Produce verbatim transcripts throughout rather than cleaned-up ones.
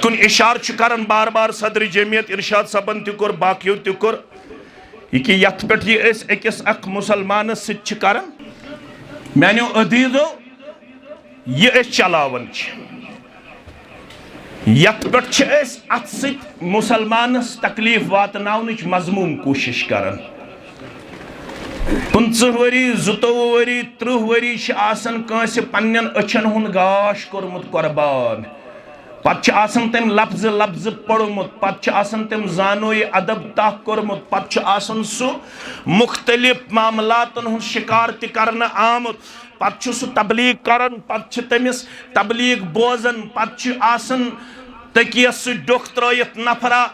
کُن اشارٕ چھُ کران بار بار صدر جمعیت ارشاد صٲبن تہِ کوٚر، باقیو تہِ کوٚر، یہِ کہِ یتھ پٮ۪ٹھ یہِ أسۍ أکِس اکھ مسلمانس سۭتۍ چھِ کران، میانیو عزیزو، یہِ أسۍ چلاوان چھِ، یتھ پٮ۪ٹھ چھِ أسۍ اتھ سۭتۍ مسلمانس تکلیف واتناونٕچ مذموم کوٗشش کران۔ پٕنٛژٕہ ؤری، زٕتووُہ ؤری، ترٕٛہ ؤری چھِ آسان کٲنٛسہِ پننٮ۪ن أچھن ہُنٛد گاش کوٚرمُت قۄربان۔ پتہٕ چھُ آسان تٔمۍ لفظہٕ لفظہٕ پوٚرمُت، پتہٕ چھُ آسان تٔمۍ زانوے ادب تاہ کوٚرمُت، پتہٕ چھُ آسان سُہ مختلف معاملاتن ہُنٛد شکار تہِ کرنہٕ آمُت، پتہٕ چھُ سُہ تبلیغ کران، پتہٕ چھِ تٔمِس تبلیغ بوزان، پتہٕ چھُ آسان تٔکیَس سۭتۍ ڈوٚکھ ترٲیِتھ نفرا،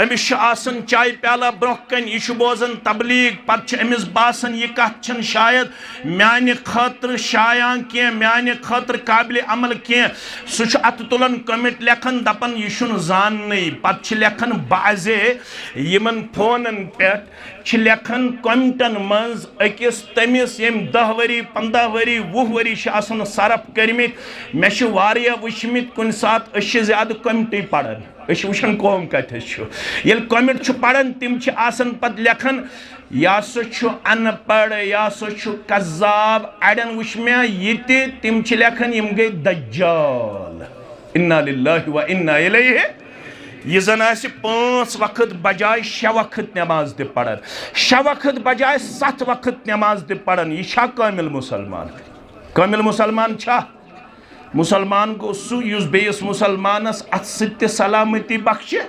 أمِس چھُ آسان چایہِ پیالہ برٛونٛہہ کنہِ، یہِ چھُ بوزان تبلیغ، پتہٕ چھُ أمِس باسان، یہِ کتھ چھَنہٕ شاید میانہِ خٲطرٕ شایان کینٛہہ، میانہِ خٲطرٕ قابلِ عمل کینٛہہ۔ سُہ چھُ اتھٕ تُلان، comment لیکھان، دپان، یہِ چھُنہٕ زاننٕے۔ پتہٕ چھِ لیکھان بعضے یِمن فونن پٮ۪ٹھ، چھِ لیکھان commentن منٛز أکِس تٔمِس، ییٚمۍ دَہ ؤری، پنٛداہ ؤری، وُہ ؤری چھِ آسان صرف کٔرمٕتۍ۔ مےٚ چھِ واریاہ وٕچھمٕتۍ، کُنہِ ساتہٕ أسۍ چھِ زیادٕ commentٕے پران۔ أسۍ چھِ وٕچھان قوم کتٮ۪س چھُ۔ ییٚلہِ comment چھُ پران، تِم چھِ آسان پتہٕ لیکھان، "یہِ ہسا چھُ ان پڑھ، یہِ ہسا چھُ کذاب۔" اڑٮ۪ن وٕچھ مےٚ یہِ تہِ، تِم چھِ لیکھان، "یِم گٔے دجال۔" انا للہ و انا الیہ۔ یہِ زن آسہِ پانٛژھ وقت بجاے شےٚ وقت نماز تہِ پران، شےٚ وقت بجاے ستھ وقت نماز تہِ پران، یہِ چھا کٲمل مسلمان؟ کٲمل مسلمان چھا؟ مسلمان گوٚو سُہ یُس بیٚیِس مسلمانس اتھٕ سۭتۍ تہِ سلامتی بخشہِ،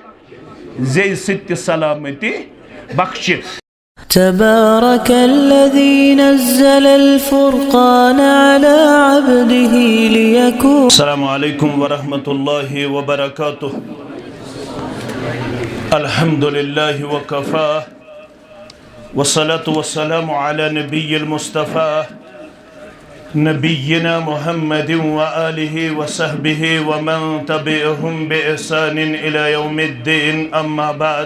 زیٚیہِ سۭتۍ تہِ سلامتی بخشہِ۔ تبارك الذي نزل الفرقان على عبده ليكون السلام عليكم ورحمة الله وبركاته. الحمد لله وكفى، والصلاة والسلام على نبي المصطفى، نبينا محمد وآله وصحبه ومن تبعهم بإحسان إلى يوم الدين، أما بعد،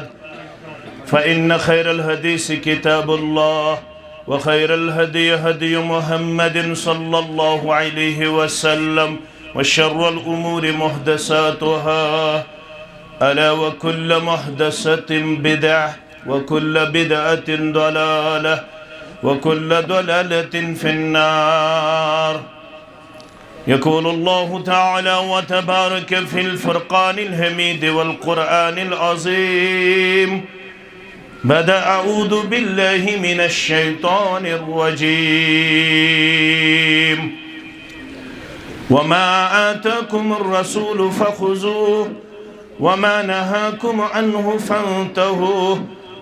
فإن خير الحديث كتاب الله، وخير الهدي هدي محمد صلى الله عليه وسلم، وشر الأمور محدثاتها، ألا وكل محدثة بدعة، وكل بدعة ضلالة، وكل ضلالة في النار. يقول الله تعالى وتبارك في الفرقان الحميد والقرآن العظيم بعد أعوذ بالله من الشيطان الرجيم: وما آتاكم الرسول فخذوه وما نهاكم عنه فانتهوا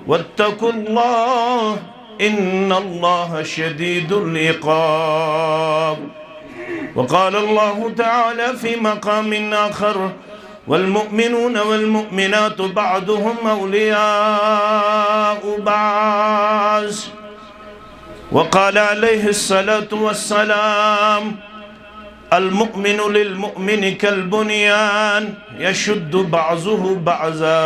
واتقوا الله إن الله شديد العقاب. وقال الله تعالى في مقام آخر: والمؤمنون والمؤمنات بعضهم أولياء بعض. وقال عليه الصلاة والسلام: المؤمن للمؤمن كالبنيان يشد بعضه بعضا.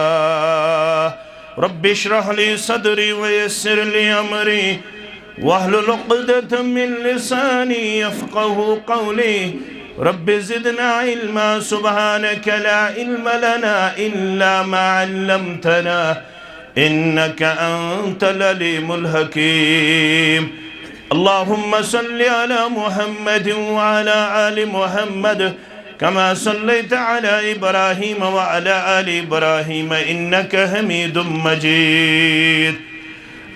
رب اشرح لي صدري ويسر لي أمري واحلل عقدة من لساني يفقه قولي. رب زدنا علما، سبحانك لا علم لنا إلا ما علمتنا إنك أنت العليم الحكيم. اللهم صل على محمد وعلى آل محمد كما صليت على إبراهيم وعلى آل إبراهيم إنك حميد مجيد.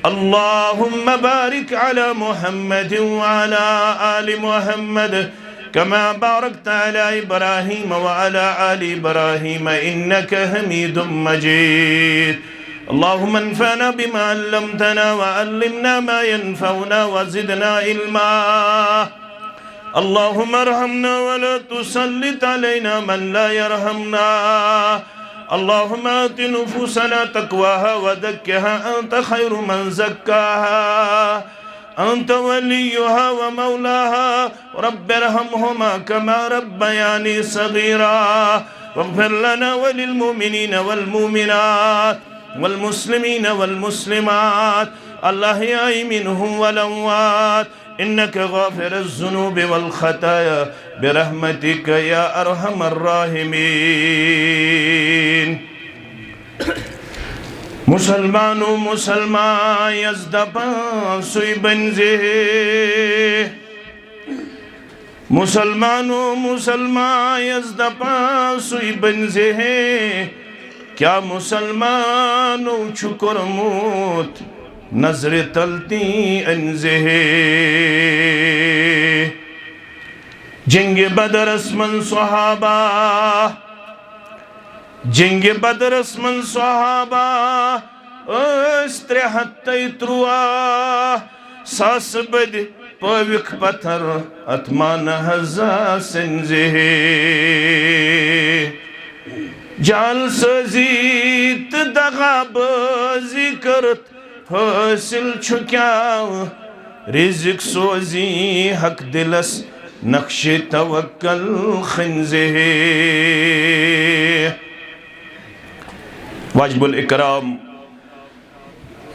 اللهم بارك على محمد وعلى آل محمد كما باركت على إبراهيم وعلى آل إبراهيم إنك حميد مجيد. اللهم انفعنا بما علمتنا وعلمنا ما ينفعنا وزدنا علما. اللهم ارحمنا ولا تسلط علينا من لا يرحمنا. اللهم آت نفوسنا تقواها وزكها أنت خير من زكاها أنت وليها ومولاها. رب ارحمهما كما ربياني صغيرا. واغفر لنا وللمؤمنين والمؤمنات والمسلمين والمسلمات الأحياء منهم والأموات إنك غافر الذنوب والخطايا برحمتك يا أرحم الراحمين. مسلمانو مسلمان یس دپان سُے بنزِ ہے۔ مسلمانو مسلمان یس دپان سُے بنزِ ہے۔ کیا مسلمانو چھُ کوٚرمُت نظرِ تل تی أنزِ ہے؟ جنگِ بدرس منٛز صحابہ، جنگِ بدرس منٛز صحابہ ٲسۍ ترٛےٚ ہتھ تہٕ ترٛواہ، ساسہٕ بٔدۍ پٲوِکھ پتھر اتھ مانہٕ حضا سٕنزِ ہے۔ جعل سٲزی تہٕ دغا بٲزی کٔرٕتھ حٲصِل چھُ کیٛاہ؟ رزق سوزی حق دلس نقشِ توکل خنزِ ہے۔ واجب الاکرام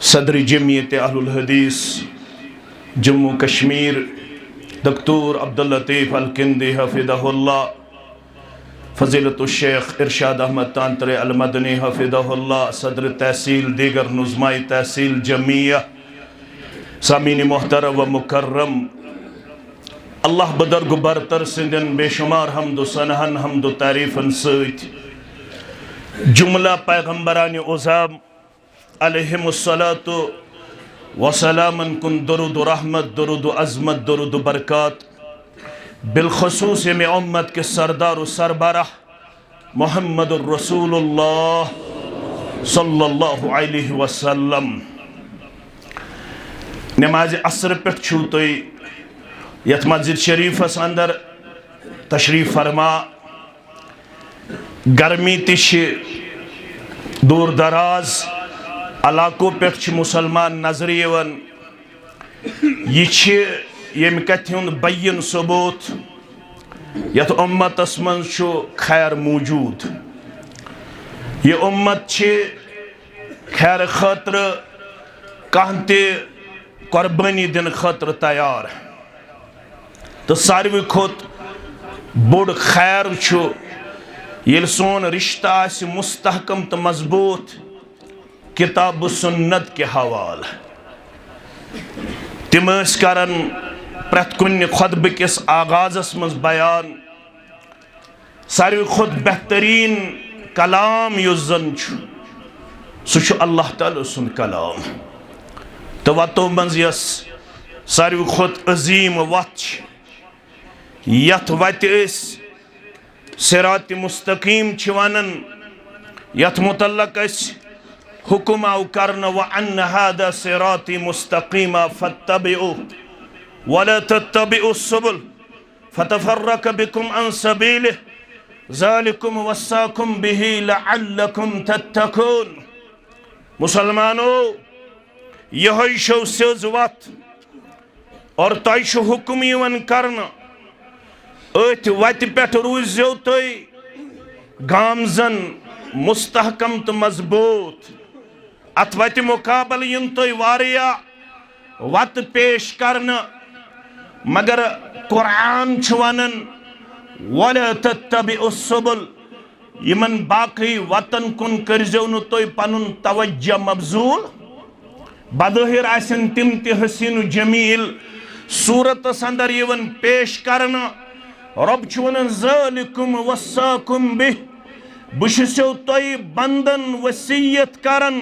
صدر جمعیت اہل الحدیث جموں کشمیر دکتور عبداللطیف الکندی حفظہ اللہ، فضیلت الشیخ ارشاد احمد تانترے المدنی حفظہ اللہ، صدر تحصیل، دیگر نظمائی تحصیل جمعیہ، سامعین محترم و مکرم، اللہ بزرگ برتر سٕنٛدٮ۪ن بے شمار حمد و ثناہن، حمد و تعریفن سۭتۍ جملہ پیغمبران عظام علیہم الصلاۃ و سلامن کُن درود و رحمت، درود و عظمت، درود و برکات۔ بالخصوص ییٚمہِ امت کِس سردار و سربراہ محمد رسول اللہ صلی اللہ علیہ وسلم۔ نمازِ عصر پٮ۪ٹھ چھِو تُہۍ یتھ مسجد شریفس اندر تشریف فرما۔ گرمی تہِ چھِ، دور دراز علاقو پٮ۪ٹھ چھِ مسلمان نظرِ یِوان۔ یہِ چھِ ییٚمہِ کتھِ ہُنٛد بین ثبوت، یتھ امتس منٛز چھُ خیر موجود۔ یہِ امت چھِ خیر خٲطرٕ کانٛہہ تہِ قربٲنی دِنہٕ خٲطرٕ تیار۔ تہٕ ساروی کھۄتہٕ بوٚڑ خیر چھُ ییٚلہِ سون رشتہٕ آسہِ مستحکم تہٕ مضبوط کتاب و سنت کہِ حوالہٕ۔ تِم ٲسۍ کران پرٛٮ۪تھ کُنہِ خطبہٕ کِس آغازس منٛز بیان، ساروی کھۄتہٕ بہتریٖن کلام یُس زن چھُ، سُہ چھُ اللہ تعالیٰ سُنٛد کلام۔ تہٕ وتو منٛز یۄس ساروی کھۄتہٕ عظیٖم وتھ چھِ، یتھ وتہِ أسۍ صراط مستقیم چھِ ونان، یتھ متعلق اسہِ حکم آو کرنہٕ، وَأَنَّ هَذَا صِرَاطِي مُسْتَقِيمًا فَاتَّبِعُوهُ وَلَا تَتَّبِعُوا السُّبُلَ فَتَفَرَّقَ بِكُمْ عَنْ سَبِيلِهِ ذَلِكُمْ وَصَّاكُمْ بِهِ لَعَلَّكُمْ تَتَّقُونَ۔ مسلمانو، یہے چھو سیوٚز وتھ۔ اور تۄہہِ چھُ حُکم یِوان کرنہٕ، أتھۍ وتہِ پٮ۪ٹھ روٗزِو تُہۍ گامزن، مستحکم تہٕ مضبوٗط۔ اتھ وتہِ مقابلہٕ یِن تُہۍ واریاہ وتہٕ پیش کرنہٕ، مگر قرآن چھُ ونان، "وَلَا تَتَّبِعُوا السُّبُلَ"، یِمن باقٕے وتن کُن کٔرزیو نہٕ تُہۍ پنُن توجہ مبذول۔ بظٲہر آسن تِم تہِ حسین و جمیل، صورتس اندر یِوان پیش کرنہٕ۔ رۄب چھُ ونان، "ذَلِكُمْ وَصَّاكُمْ بِهِ"، بہٕ چھُسو تۄہہِ بندن وصیت کران،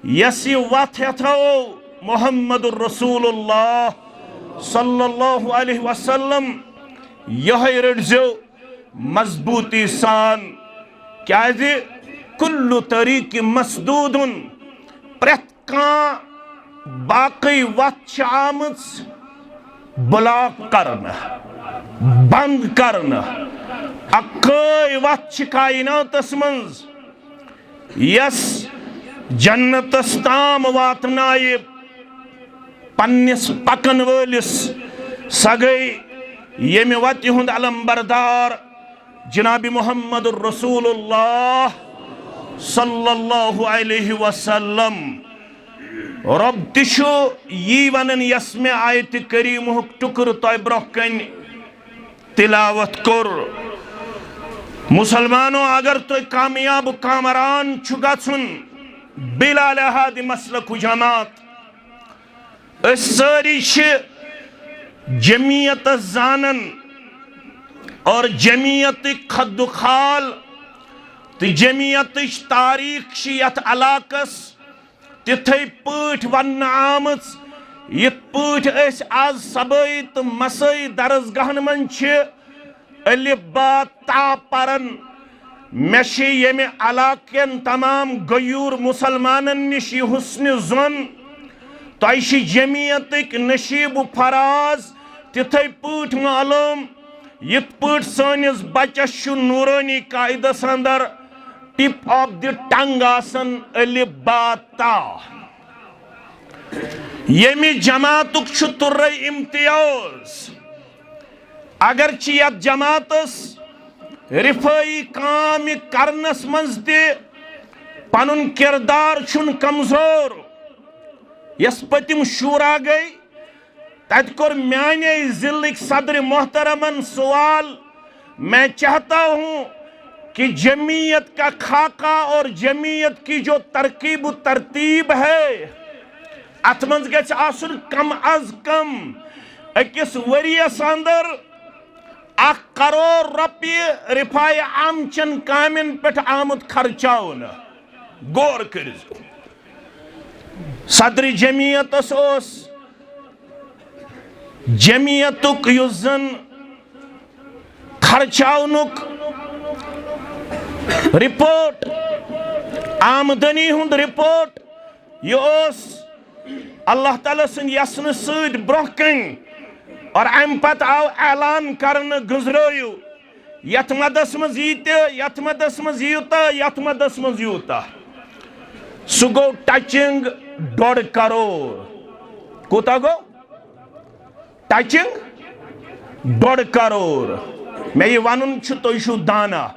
یۄس یہِ وتھ ہیتھو محمد رسول اللہ صلی اللہ علیہ وسلم، یہے رٔٹزیو مضبوٗطی سان، کیازِ کُلُّ طریٖق مسدوٗدُن، پرٛٮ۪تھ کانٛہہ باقٕے وتھ چھِ آمٕژ بلاک کرنہٕ، بند کرنہٕ۔ اکٲے وتھ چھِ کائناتس منٛز، یۄس جنتس تام واتنایہِ پننِس پکن وٲلِس۔ سۄ گٔے ییٚمہِ وتہِ ہُنٛد علمبردار جناب محمد رسول اللہ صلی اللہ علیہ وسلم۔ رۄب تہِ چھُ یی ونان، یس مےٚ آیتِ کریمہُک ٹُکرٕ تۄہہِ برونٛہہ کنہِ تلاوت کوٚر۔ مسلمانو، اگر تُہۍ کامیاب و کامران چھُ گژھُن، بلا لحاظ مسلک و جماعت، أسۍ سٲری چھِ جمعیتس زانان اور جمعیتٕکۍ خد و خال تہٕ جمعیتٕچ تاریخ چھِ یتھ علاقس تِتھے پٲٹھۍ وننہٕ آمٕژ، یِتھ پٲٹھۍ أسۍ از صبٲیی تہٕ مسٲیی درسگاہن منٛز چھِ الف با تا پران۔ مےٚ چھِ ییٚمہِ علاقہٕ کٮ۪ن تمام غیور مسلمانن نِش یہِ حسنِ ظن، تۄہہِ چھِ جمعیتٕکۍ نشیب و فراز تِتھے پٲٹھۍ معلوم، یِتھ پٲٹھۍ سٲنِس بچس چھُ نورٲنی قاعدس اندر tip of the tongue آسان الف با تا۔ ییٚمہِ جماعتُک چھُ تُرے امتیاز۔ اگرچہ یتھ جماعتس رفٲیی کامہِ کرنس منٛز تہِ پنُن کردار چھُن کمزور۔ یس پٔتِم شورا گٔے، تتہِ کوٚر میانے ضلعٕکۍ صدرِ محترمن سوال، میں چاہتا ہوں کہ جمعیت کا خاکہ اور جمعیت کی جو ترکیب و ترتیب ہے، اتھ منٛز گژھِ آسُن کم از کم أکِس ؤریَس اندر اکھ کرور رۄپیہِ رفاہِ عام چٮ۪ن کامٮ۪ن پٮ۪ٹھ آمُت خرچاونہٕ۔ غور کٔرِو۔ صدرِ جمعیتس اوس جمعیتُک یُس زن خرچاونُک رپورٹ، آمدنی ہُنٛد رپورٹ، یہِ اوس اللہ تعالیٰ سٕنٛدِ یژھنہٕ سۭتۍ برٛونٛہہ کنہِ، اور امہِ پتہٕ آو اعلان کرنہٕ، گٔنٛزرٲیِو، یتھ مدس منٛز ییٖتیٛاہ، یتھ مدس منٛز یوٗتاہ، یتھ مدس منٛز یوٗتاہ۔ سُہ گوٚو touching ڈۄڈ کرور۔ کوٗتاہ گوٚو؟ Touching ڈۄڈ کرور۔ مےٚ یہِ ونُن چھُ، تُہۍ چھِو دانا۔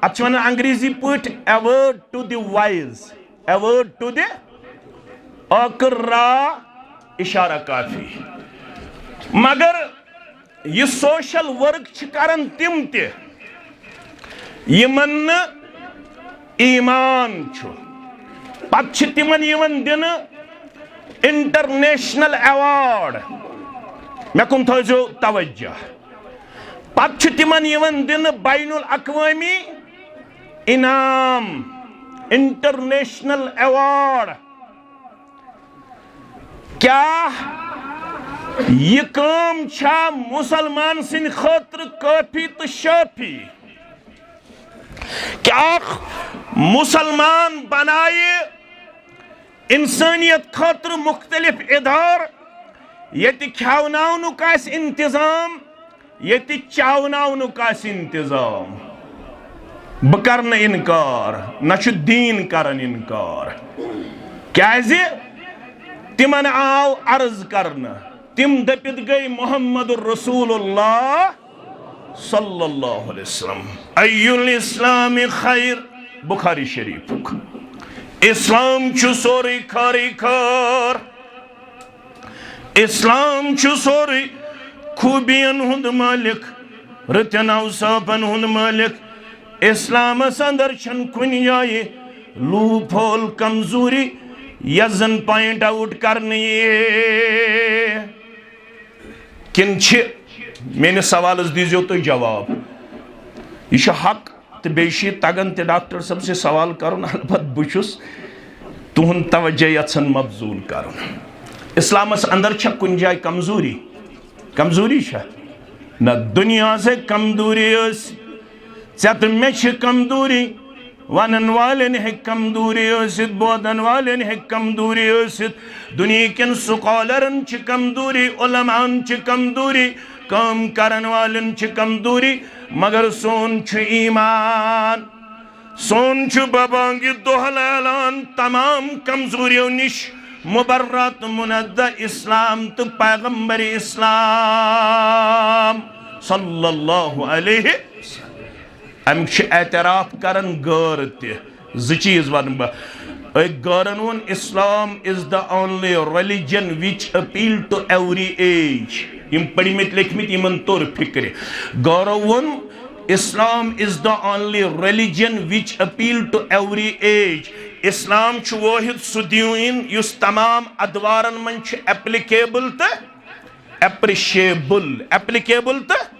اتھ چھِ ونان انگریزی پٲٹھۍ a word to the wise، a word to the، ٲخٕر را اشارہ کافی۔ مگر یہِ social work چھِ کران تِم تہِ، یِمن نہٕ ایمان چھُ۔ پتہٕ چھِ تِمن یِوان دِنہٕ international award۔ مےٚ کُن تھٲیزیو توجہ۔ پتہٕ چھِ تِمن یِوان دِنہٕ بین الاقوٲمی انعام، international award۔ کیٛاہ یہِ کٲم چھا مسلمان سٕنٛدِ خٲطرٕ کٲفی تہٕ شٲفی؟ کیٛاہ اکھ مسلمان بنایہِ انسانیت خٲطرٕ مختلف ادارٕ، ییٚتہِ کھیاوناونُک آسہِ انتظام، ییٚتہِ چاوناونُک آسہِ انتظام؟ بہٕ کرٕ نہٕ انکار، نہ چھُ دیٖن کران انکار۔ کیازِ؟ تِمن آو عرض کرنہٕ، تِم دٔپِتھ گٔے محمد رسول اللہ صلی اللہ علیہ وسلم۔ ای الاسلام خیر، بخاری شریفُک۔ اسلام چھُ سورُے خٲرٕے خٲر۔ اسلام چھُ سورُے خوٗبین ہُنٛد مٲلِک، رٕتٮ۪ن اوصافن ہُنٛد مٲلِک۔ اسلامس اندر چھَنہٕ کُنہِ جایہِ لوپ ہول، کمزوری، یۄس زن point out کرنہٕ یِیہِ۔ کِنہٕ چھِ؟ میٲنِس سوالس دیٖزیو تُہۍ جواب۔ یہِ چھُ حق۔ تہٕ بیٚیہِ چھِ یہِ تگان تہِ ڈاکٹر صٲب سۭتۍ سوال کرُن، البتہ بہٕ چھُس تُہُنٛد توجہ یژھان مبذول کرُن۔ اسلامس اندر چھا کُنہِ جایہِ کمزوری؟ کمزوری چھا؟ نہ، دنیا سے کمزوری ٲس، ژےٚ تہٕ مےٚ چھِ کمزوری، ونن والٮ۪ن ہیٚکہِ کمزوری ٲسِتھ، بوزن والٮ۪ن ہیٚکہِ کمزوری ٲسِتھ، دُنیہکٮ۪ن سکالرن چھِ کمزوری، علماہن چھِ کمزوری، کٲم کرن والٮ۪ن چھِ کمزوری، مگر سون چھُ ایمان، سون چھُ ببانگِ دۄہ لالان تمام کمزوریو نِش مبرات منزہ اسلام تہٕ پیغمبر اسلام صلی اللہ علیہ وسلم۔ امیُک چھُ اعتراف کران غٲر تہِ۔ زٕ چیٖز ونہٕ بہٕ۔ أکۍ گارن ووٚن، "Islam is the only religion which appeal to every age." یِم پٔرمٕتۍ لیکھمٕتۍ، یِمن توٚر فِکرِ۔ گارو ووٚن، "Islam is the only religion which appeal to every age." اسلام چھُ وٲحد سُہ دیٖن یُس تمام ادوارن منٛز چھُ ایپلیکیبل تہٕ ایپریشیبل، ایپلیکیبل تہٕ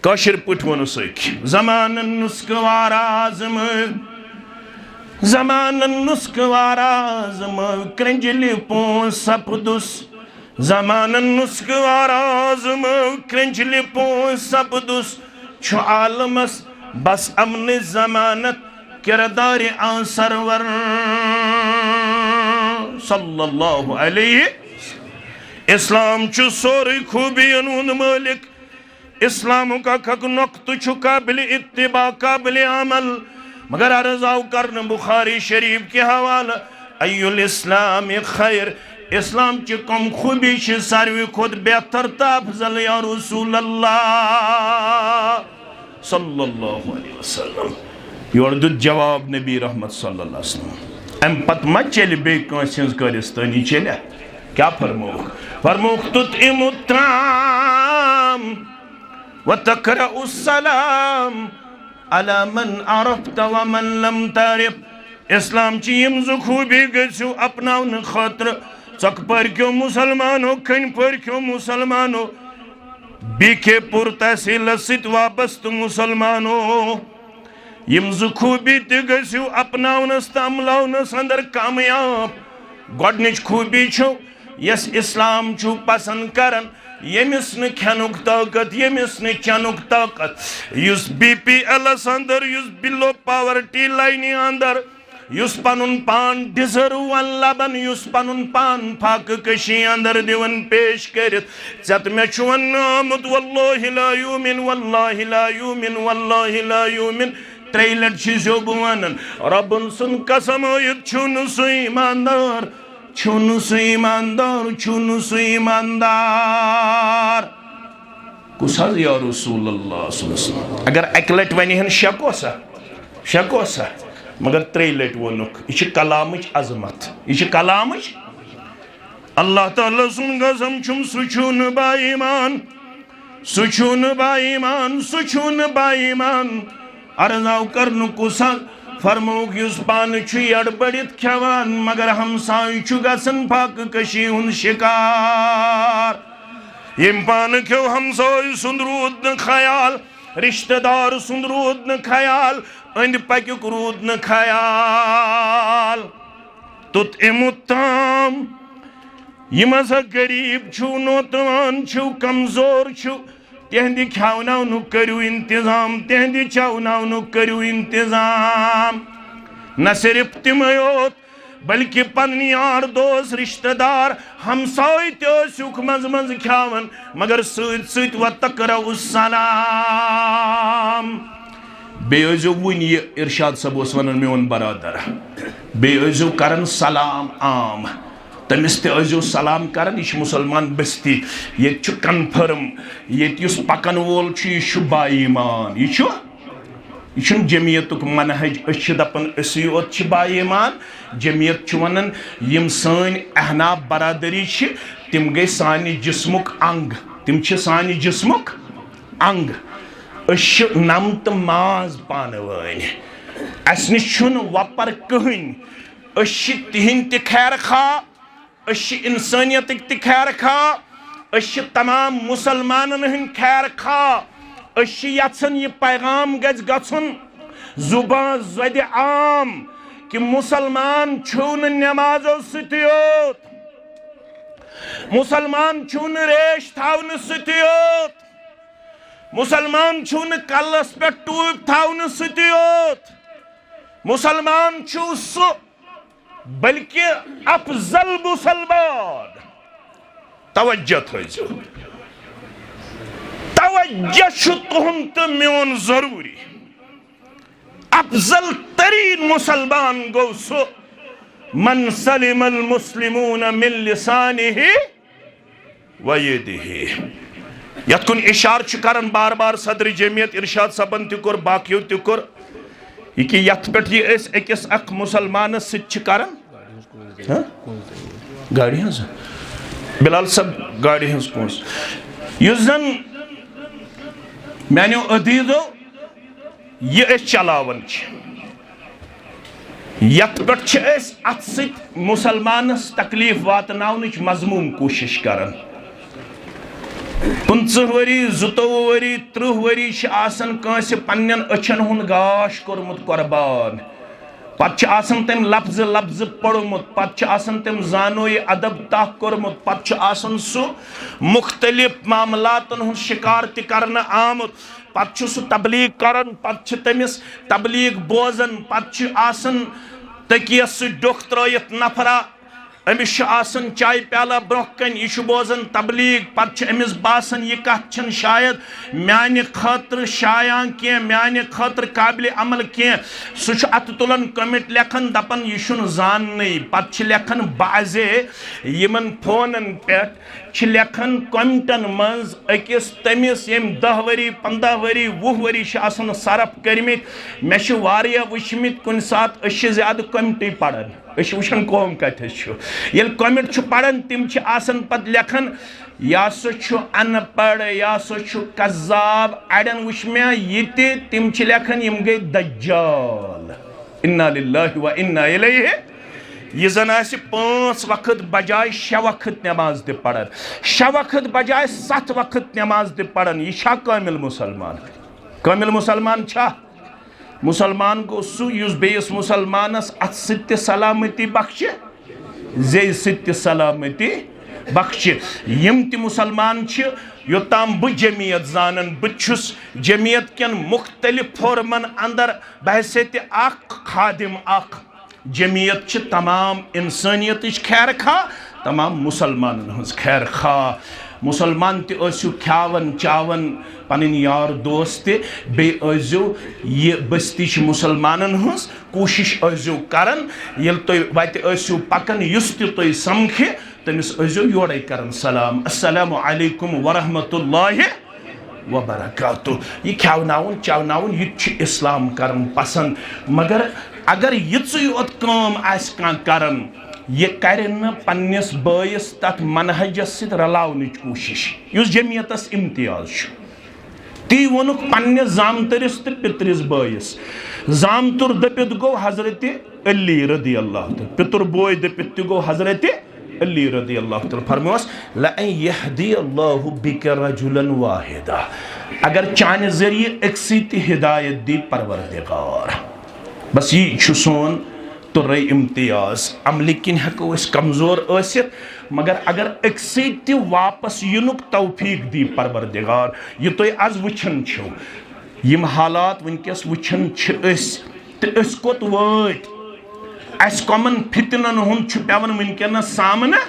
کٲشِر پٲٹھۍ ووٚنُس أکۍ، زمانن نُسخہٕ وار آزمٲو، زمانن نُسخہٕ وار آزمٲو، کرٛنٛجلہِ پونٛسہٕ سپدُس۔ زمانن نُسخہٕ وار آزمٲو، کرٛنٛجلہِ پونٛسہٕ سپدُس۔ چھُ عالمس بس امنٕچ ضمانت، کردارِ آن سرور صلی اللہ علیہ۔ اسلام چھُ سورُے خوٗبین ہُنٛد مٲلِک۔ اسلامُک اکھ اکھ نۄقطہٕ چھُ قابلِ اتباع، قابلِ عمل۔ مگر عرض آو کرنہٕ بخاری شریف کہِ حوالہٕ، "ای الاسلام خیر"، اسلام چہِ کم خوٗبی چھِ ساروی کھۄتہٕ بہتر تہٕ افضل یا رسول اللہ صلی اللہ علیہ وسلم؟ یورٕ دیُت جواب نبی رحمت صلی اللہ علیہ وسلم۔ امہِ پتہٕ ما چلہِ بیٚیہِ کٲنٛسہِ ہٕنٛز کٲرِستٲنی چلہِ؟ کیٛاہ فرمووُکھ؟ فرمووُکھ، "تطعم الطعام وتقرأ السلام على من عرفت ومن لم تعرف۔" اسلام چہِ یِم زٕ خوٗبی گٔژھِو اپناونہٕ خٲطرٕ، ژۄکہٕ پٔرۍ کیو مسلمانو، کھٔنۍ پٔرۍ کیو مسلمانو، بی کے پوٗر تحصیلس سۭتۍ وابستہٕ مسلمانو، یِم زٕ خوٗبی تہِ گٔژھِو اپناونس تہٕ عملاونس اندر کامیاب۔ گۄڈنِچ خوٗبی چھو، یس اسلام چھُ پسند کران، ییٚمِس نہٕ کھٮ۪نُک طاقت، ییٚمِس نہٕ چٮ۪نُک طاقت، یُس بی پی ایلس اندر، یُس بِلو پاورٹی لاینہِ اندر، یُس پنُن پان ڈیزرو وان لبن، یُس پنُن پان فاقہٕ کشی اندر دِوان پیش کٔرِتھ، ژےٚ تہٕ مےٚ چھُ وننہٕ آمُت، "واللہ لا یؤمن، واللہ لا یؤمن، واللہ لا یؤمن۔" ترٛیٚیہِ لٹہِ چھُ زیوٚ بہٕ ونان، رۄبن سُنٛد قسم ٲیِتھ چھُ نہٕ سُہ ایماندار، چھُ نہٕ سُہ ایماندار، چھُ نہٕ سُہ ایماندار۔ کُس حظ یا رسول اللہ صلی اللہ علیہ وسلم؟ اگر اکہِ لٹہِ ونہِ ہن، شک اوسا؟ شک اوسا؟ مگر ترٛیٚیہِ لٹہِ ووٚنُکھ۔ یہِ چھِ کلامٕچ عظمت، یہِ چھِ کلامٕچ۔ اللہ تعالیٰ سُنٛد قسم چھُم، سُہ چھُ نہٕ با ایمان، سُہ چھُ نہٕ با ایمان، سُہ چھُ نہٕ با ایمان۔ عرض آو کرنہٕ، کُس حظ؟ فرمووُکھ، یُس پانہٕ چھُ یڑبڑِتھ کھٮ۪وان، مگر ہمسایہِ چھُ گژھان فاقہٕ کشی ہُنٛد شکار۔ ییٚمۍ پانہٕ کھیوٚو، ہمسایہِ سُنٛد روٗد نہٕ خیال، رشتہٕ دار سُنٛد روٗد نہٕ خیال، أنٛدۍ پٔکیُک روٗد نہٕ خیال۔ تطعم الطعام، یِم ہسا غریب چھِو، نوتوان چھِو، کمزور چھِو، تِہنٛدِ کھیاوناونُک کٔرِو انتظام، تِہنٛدِ چاوناونُک کٔرِو انتظام۔ نہ صرف تِمے یوت، بلکہ پنٕنۍ یار دوس، رشتہٕ دار، ہمساے تہِ ٲسِکھ منٛزٕ منٛزٕ کھیاوان، مگر سۭتۍ سۭتۍ وتقرأ السلام۔ بیٚیہِ ٲسۍزیو وُنہِ یہِ، ارشاد صٲب اوس ونان، میون برادر، بیٚیہِ ٲسۍزیو کران سلام عام۔ تٔمِس تہِ ٲسۍزیو سلام کران، یہِ چھُ مسلمان بستی۔ ییٚتہِ چھُ کنفرم، ییٚتہِ یُس پکن وول چھُ، یہِ چھُ با ایمان، یہِ چھُ، یہِ چھُنہٕ جمعیتُک منہج۔ أسۍ چھِ دپان، أسی یوت چھِ با ایمان۔ جمعیت چھُ ونان، یِم سٲنۍ احناف برادری چھِ، تِم گٔے سانہِ جسمُک انگ، تِم چھِ سانہِ جسمُک انگ۔ أسۍ چھِ نم تہٕ ماز پانہٕ وٲنۍ، اسہِ نِش چھُنہٕ وۄپر کٕہٕنۍ۔ أسۍ چھِ تِہنٛدۍ تہِ خیر خواہ، أسۍ چھِ انسٲنیتٕکۍ تہِ خیر خواہ، أسۍ چھِ تمام مسلمانن ہٕنٛدۍ خیر خواہ۔ أسۍ چھِ یژھان یہِ پیغام گژھِ گژھُن زبان زدِ عام کہِ مسلمان چھُو نہٕ نمازو سۭتۍ یوت، مسلمان چھُو نہٕ ریش تھاونہٕ سۭتۍ یوت، مسلمان چھُو نہٕ کلس پٮ۪ٹھ ٹوپۍ تھاونہٕ سۭتۍ یوت، مسلمان چھُو سُہ بلکہ افضل مسلمان۔ توجہ تھٲیزیو، توجہ چھُ تُہُنٛد تہٕ میون ضروٗری۔ افضل ترین مسلمان گوٚو سُہ، من سلم المسلمون من لسانہ و یدہ۔ یتھ کُن اشارٕ چھُ کران بار بار صدر جمعیت ارشاد صٲبن تہِ کوٚر، باقیو تہِ کوٚر۔ یہِ کہِ یَتھ پٮ۪ٹھ یہِ أسۍ أکِس اَکھ مُسلمانَس سۭتۍ چھِ کران۔ ہہ؟ گاڑِ ہٕنٛز؟ بِلال صٲب، گاڑِ ہٕنٛز کونٛز۔ یُس زَن میٛانیو عزیٖزو، یہِ أسۍ چلاوان چھِ، یَتھ پٮ۪ٹھ چھِ أسۍ اَتھ سۭتۍ مُسلمانَس تکلیٖف واتناونٕچ مذموٗم کوٗشِش کران۔ پٕنٛژٕہ ؤری، زٕتووُہ ؤری، تٕرٛہ ؤری چھِ آسان کٲنٛسہِ پنٛنٮ۪ن أچھَن ہُنٛد گاش کوٚرمُت قۄربان۔ پتہٕ چھُ آسان تٔمۍ لفظہٕ لفظہٕ پوٚرمُت، پتہٕ چھُ آسان تٔمۍ زانویہِ ادب تاہ کوٚرمُت، پتہٕ چھُ آسان سُہ مُختٔلِف معاملاتن ہُنٛد شِکار تہِ کرنہٕ آمُت۔ پتہٕ چھُ سُہ تبلیغ کران، پتہٕ چھِ تٔمِس تبلیغ بوزان، پتہٕ چھُ آسان تٔکیَس سۭتۍ ڈوٚکھ ترٲیِتھ نفرا، أمِس چھُ آسان چایہِ پیالہ برٛونٛہہ کنہِ، یہِ چھُ بوزان تبلیغ، پتہٕ چھُ أمِس باسان، یہِ کتھ چھَنہٕ شاید میانہِ خٲطرٕ شایان کینٛہہ، میانہِ خٲطرٕ قابلِ عمل کینٛہہ۔ سُہ چھُ اتھٕ تُلان، comment لیکھان، دپان، یہِ چھُنہٕ زاننٕے۔ پتہٕ چھِ لیکھان بعضے یِمن فونن پٮ۪ٹھ، چھِ لیکھان commentن منٛز أکِس تٔمِس، ییٚمۍ دَہ ؤری، پنٛداہ ؤری، وُہ ؤری چھِ آسان صرف کٔرمٕتۍ۔ مےٚ چھِ واریاہ وٕچھمٕتۍ، کُنہِ ساتہٕ أسۍ چھِ زیادٕ commentٕے پران۔ أسۍ چھِ وٕچھان قوم کتٮ۪س چھُ۔ ییٚلہِ comment چھُ پران، تِم چھِ آسان پتہٕ لیکھان، یہِ ہسا چھُ ان پڑھ، یہِ ہسا چھُ کذاب۔ اڑٮ۪ن وٕچھ مےٚ یہِ تہِ، تِم چھِ لیکھان، یِم گٔے دجال۔ انا للہ و انا الیہ۔ یہِ زن آسہِ پانٛژھ وقت بجاے شےٚ وقت نماز تہِ پران، شےٚ وقت بجاے ستھ وقت نماز تہِ پران، یہِ چھا کٲمل مسلمان؟ کٲمل مسلمان چھا؟ مسلمان گوٚو سُہ، یُس بیٚیِس مسلمانس اتھٕ سۭتۍ تہِ سلامتی بخشہِ، زیٚیہِ سۭتۍ تہِ سلامتی بخشہِ۔ یِم تہِ مسلمان چھِ، یوٚتام بہٕ جمعیت زانن، بہٕ چھُس جمعیت کٮ۪ن مختلف فورمن اندر بحیثیت اکھ خادم اکھ۔ جمعیت چھِ تمام انسانیتٕچ خیر خواہ، تمام مسلمانن ہٕنٛز خیر خواہ۔ مسلمان تہِ ٲسِو کھیاون چاون، پنٕنۍ یار دوست تہِ، بیٚیہِ ٲسۍزیو، یہِ بستی چھِ مسلمانن ہٕنٛز، کوٗشِش ٲسۍزیو کران، ییٚلہِ تُہۍ وتہِ ٲسِو پکان، یُس تہِ تُہۍ سمکھِ، تٔمِس ٲسۍزیو یورَے کران سلام، السلام علیکم ورحمۃ اللہ وبرکاتہ۔ یہِ کھیٛاوناوُن چاوناوُن، یہِ تہِ چھُ اسلام کران پسند۔ مگر اگر یِژٕے یوت کٲم آسہِ کانٛہہ کران، یہِ کرِ نہٕ پننِس بٲیِس تتھ منہجس سۭتۍ رلاونٕچ کوٗشش، یُس جمعیتس امتیاز چھُ۔ تی ووٚنُکھ پننِس زامتٕرِس تہٕ پِترِس بٲیِس۔ زامتُر دٔپِتھ گوٚو حضرت علی رضی اللہ تعالیٰ، پِتُر بوے دٔپِتھ تہِ گوٚو حضرت علی رضی اللہ تعالیٰ۔ فرموس، "لَأَن يَهْدِيَ اللَّهُ بِكَ رَجُلًا وَاحِدًا"، اگر چانہِ ذٔریعہٕ أکسٕے تہِ ہدایت دی پروردگار۔ بس یی چھُ سون تُرے امتیاز۔ عملہِ کِنۍ ہٮ۪کو أسۍ کمزور ٲسِتھ، مگر اگر أکسٕے تہِ واپس یِنُک توفیق دی پروردگار، یہِ تُہۍ از وٕچھان چھِو، یِم حالات وٕنکیٚس وٕچھان چھِ أسۍ، تہٕ أسۍ کوٚت وٲتۍ؟ اَسہِ کۄمَن فتنن ہُنٛد چھُ پٮ۪وان وٕنکیٚنَس سامنہٕ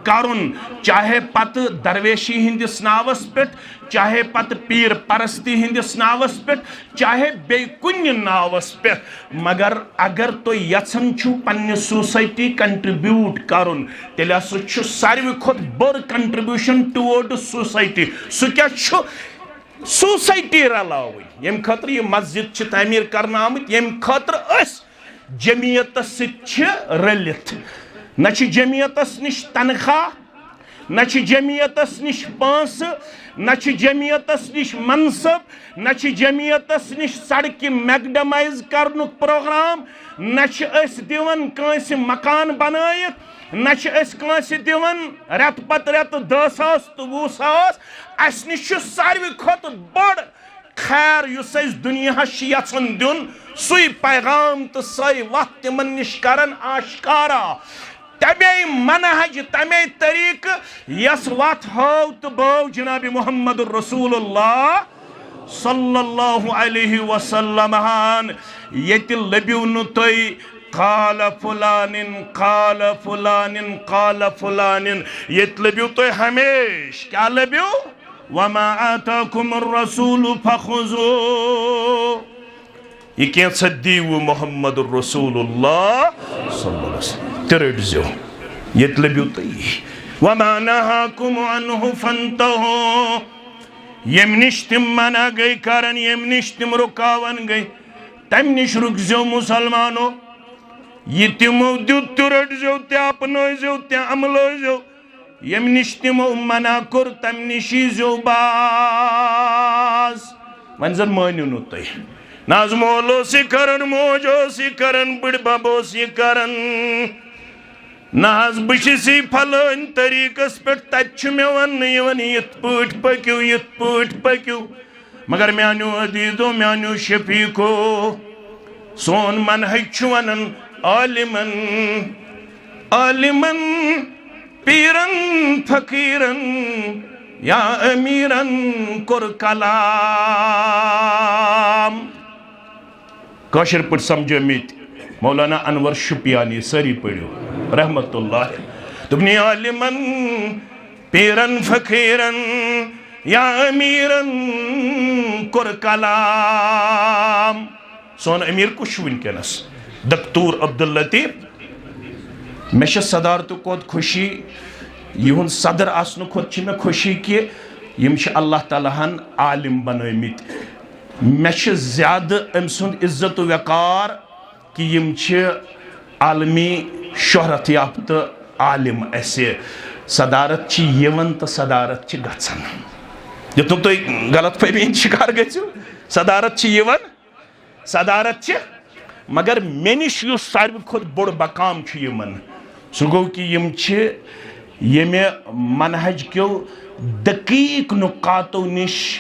کرُن، چاہے پتہٕ درویشی ہٕنٛدِس ناوس پٮ۪ٹھ، چاہے پتہٕ پیٖر پرستی ہٕنٛدِس ناوس پٮ۪ٹھ، چاہے بیٚیہِ کُنہِ ناوس پٮ۪ٹھ۔ مگر اگر تُہۍ یژھان چھِو پننہِ society contribute کرُن، تیٚلہِ ہسا چھُ ساروی کھۄتہٕ بٔڑ contribution towards society۔ سُہ کیٛاہ چھُ؟ Society رلاوٕنۍ، ییٚمہِ خٲطرٕ یہِ مسجد چھِ تعمیٖر کرنہٕ آمٕتۍ، ییٚمہِ خٲطرٕ أسۍ جمعیتس سۭتۍ چھِ رٔلِتھ۔ نہ چھِ جمعیتس نِش تنخواہ، نہ چھِ جمعیتس نِش پونٛسہٕ، نہ چھِ جمعیتس نِش منصب، نہ چھِ جمعیتس نِش سڑکہِ میکڈمائز کرنُک پروگرام، نہ چھِ أسۍ دِوان کٲنٛسہِ مکان بنٲیِتھ، نہ چھِ أسۍ کٲنٛسہِ دِوان رٮ۪تہٕ پتہٕ رٮ۪تہٕ دَہ ساس تہٕ وُہ ساس۔ اَسہِ نِش چھُ ساروی کھۄتہٕ بوٚڑ خیر، یُس أسۍ دُنیاہَس چھِ یَژھان دیُن، سُے پیغام تہٕ سۄے وَتھ تِمَن نِش کَران آشکارا۔ تَمے منہج، تَمے طریٖقہٕ، یۄس وَتھ ہٲو تہٕ بٲو جناب محمد رسول اللہ صلی اللہ علیہ وسلم ہن۔ ییٚتہِ لٔبِو نہٕ تُہۍ قال فلانن، قال فلانن، قال فلانن۔ ییٚتہِ لٔبِو تُہۍ ہمیشہٕ۔ کیٛاہ لٔبِو؟ وما آتاکم الرسول فخذوه۔ یہِ کینٛژھا دیٖوٕ محمد رسول اللہ صلی اللہ علیہ وسلم، تہِ رٔٹۍ زیو۔ ییٚتہِ لٔبِو تُہۍ۔ وما نہاکم عنہ فانتہوا۔ ییٚمہِ نِش تِم منع گٔے کران، ییٚمہِ نِش تِم رُکاوان گٔے، تمہِ نِش رُکزیو مسلمانو۔ یہِ تِمو دیُت تہِ رٔٹزیو، تہِ اپنٲوزیو، تہِ عملٲوزیو۔ ییٚمہِ نِش تِمو منع کوٚر، تمہِ نِش ییٖزیو باز۔ وۄنۍ زن مٲنِو نہٕ تُہۍ۔ نہ حظ مول اوس یہِ کران، موج ٲس یہِ کران، بٕڈبب اوس یہِ کران۔ نہ حظ، بہٕ چھُس یی فلٲنۍ طریٖقس پٮ۪ٹھ، تتہِ چھُ مےٚ وننہٕ یِوان، یِتھ پٲٹھۍ پٔکِو، یِتھ پٲٹھۍ پٔکِو۔ مگر میانیو عزیزو، میانیو شفیقو، سون منہج چھُ ونان عالمن، عالمن، پیرن، فقیرن یا امیرن کوٚر کلام۔ کٲشِر پٲٹھۍ سمجھٲمٕتۍ مولانا انور شُپیانی، سٲری پٔرِو، رحمت اللہ۔ دوٚپُن، عالمن، پیرن، فقیرن یا امیرن کوٚر کلام۔ سون امیر کُس چھُ وٕنکیٚنس؟ دکتور عبداللطیف۔ مےٚ چھِ صدارتہٕ کھۄتہٕ خوشی، یِہُنٛد صدر آسنہٕ کھۄتہٕ چھِ مےٚ خوشی کہِ یِم چھِ اللہ تعالیٰ ہن عالم بنٲومٕتۍ۔ مےٚ چھِ زیادٕ أمۍ سُنٛد عزت و وقار کہِ یِم چھِ عالمی شہرت یافتہٕ عالم اَسہِ۔ صدارت چھِ یِوان تہٕ صدارت چھِ گژھان۔ یُتھ نہٕ تُہۍ غلط فہمی ہِنٛدۍ شکار گٔژھِو، صدارت چھِ یِوان، صدارت چھِ، مگر مےٚ نِش یُس ساروی کھۄتہٕ بوٚڑ مقام چھُ یِمن، سُہ گوٚو کہِ یِم چھِ ییٚمہِ منہج کیو دقیق نقاطو نِش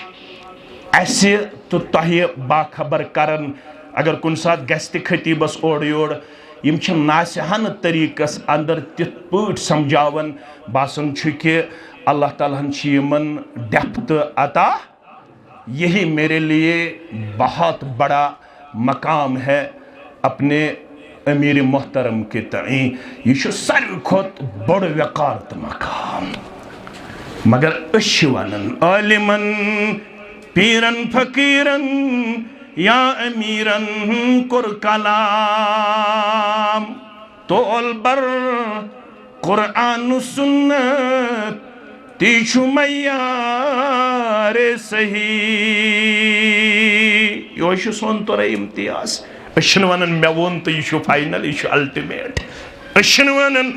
اَسہِ تہٕ تۄہہِ باخبر کران۔ اگر کُنہِ ساتہٕ گژھِ تہِ خطیبس اورٕ یورٕ، یِم چھِ ناصحانہٕ طریقس اندر تِتھ پٲٹھۍ سمجھاوان، باسان چھُ کہِ اللہ تعالیٰ ہن چھِ یِمن ڈیپتھ عطا۔ یہی میرے لیے بہت بڑا مقام ہے اپنے امیر محترم کے تعین۔ یہِ چھُ ساروی کھۄتہٕ بوٚڑ وقار تہٕ مقام۔ مگر أسۍ چھِ ونان عالمن، پیرن، فقیرن یا امیرن کوٚر کلام۔ تول بر قرآن و سنت، تی چھُ معیار صحیح۔ یہوے چھُ سون تورے امتیاز۔ أسۍ چھِنہٕ ونان مےٚ ووٚن تہٕ یہِ چھُ final، یہِ چھُ ultimate۔ أسۍ چھِنہٕ ونان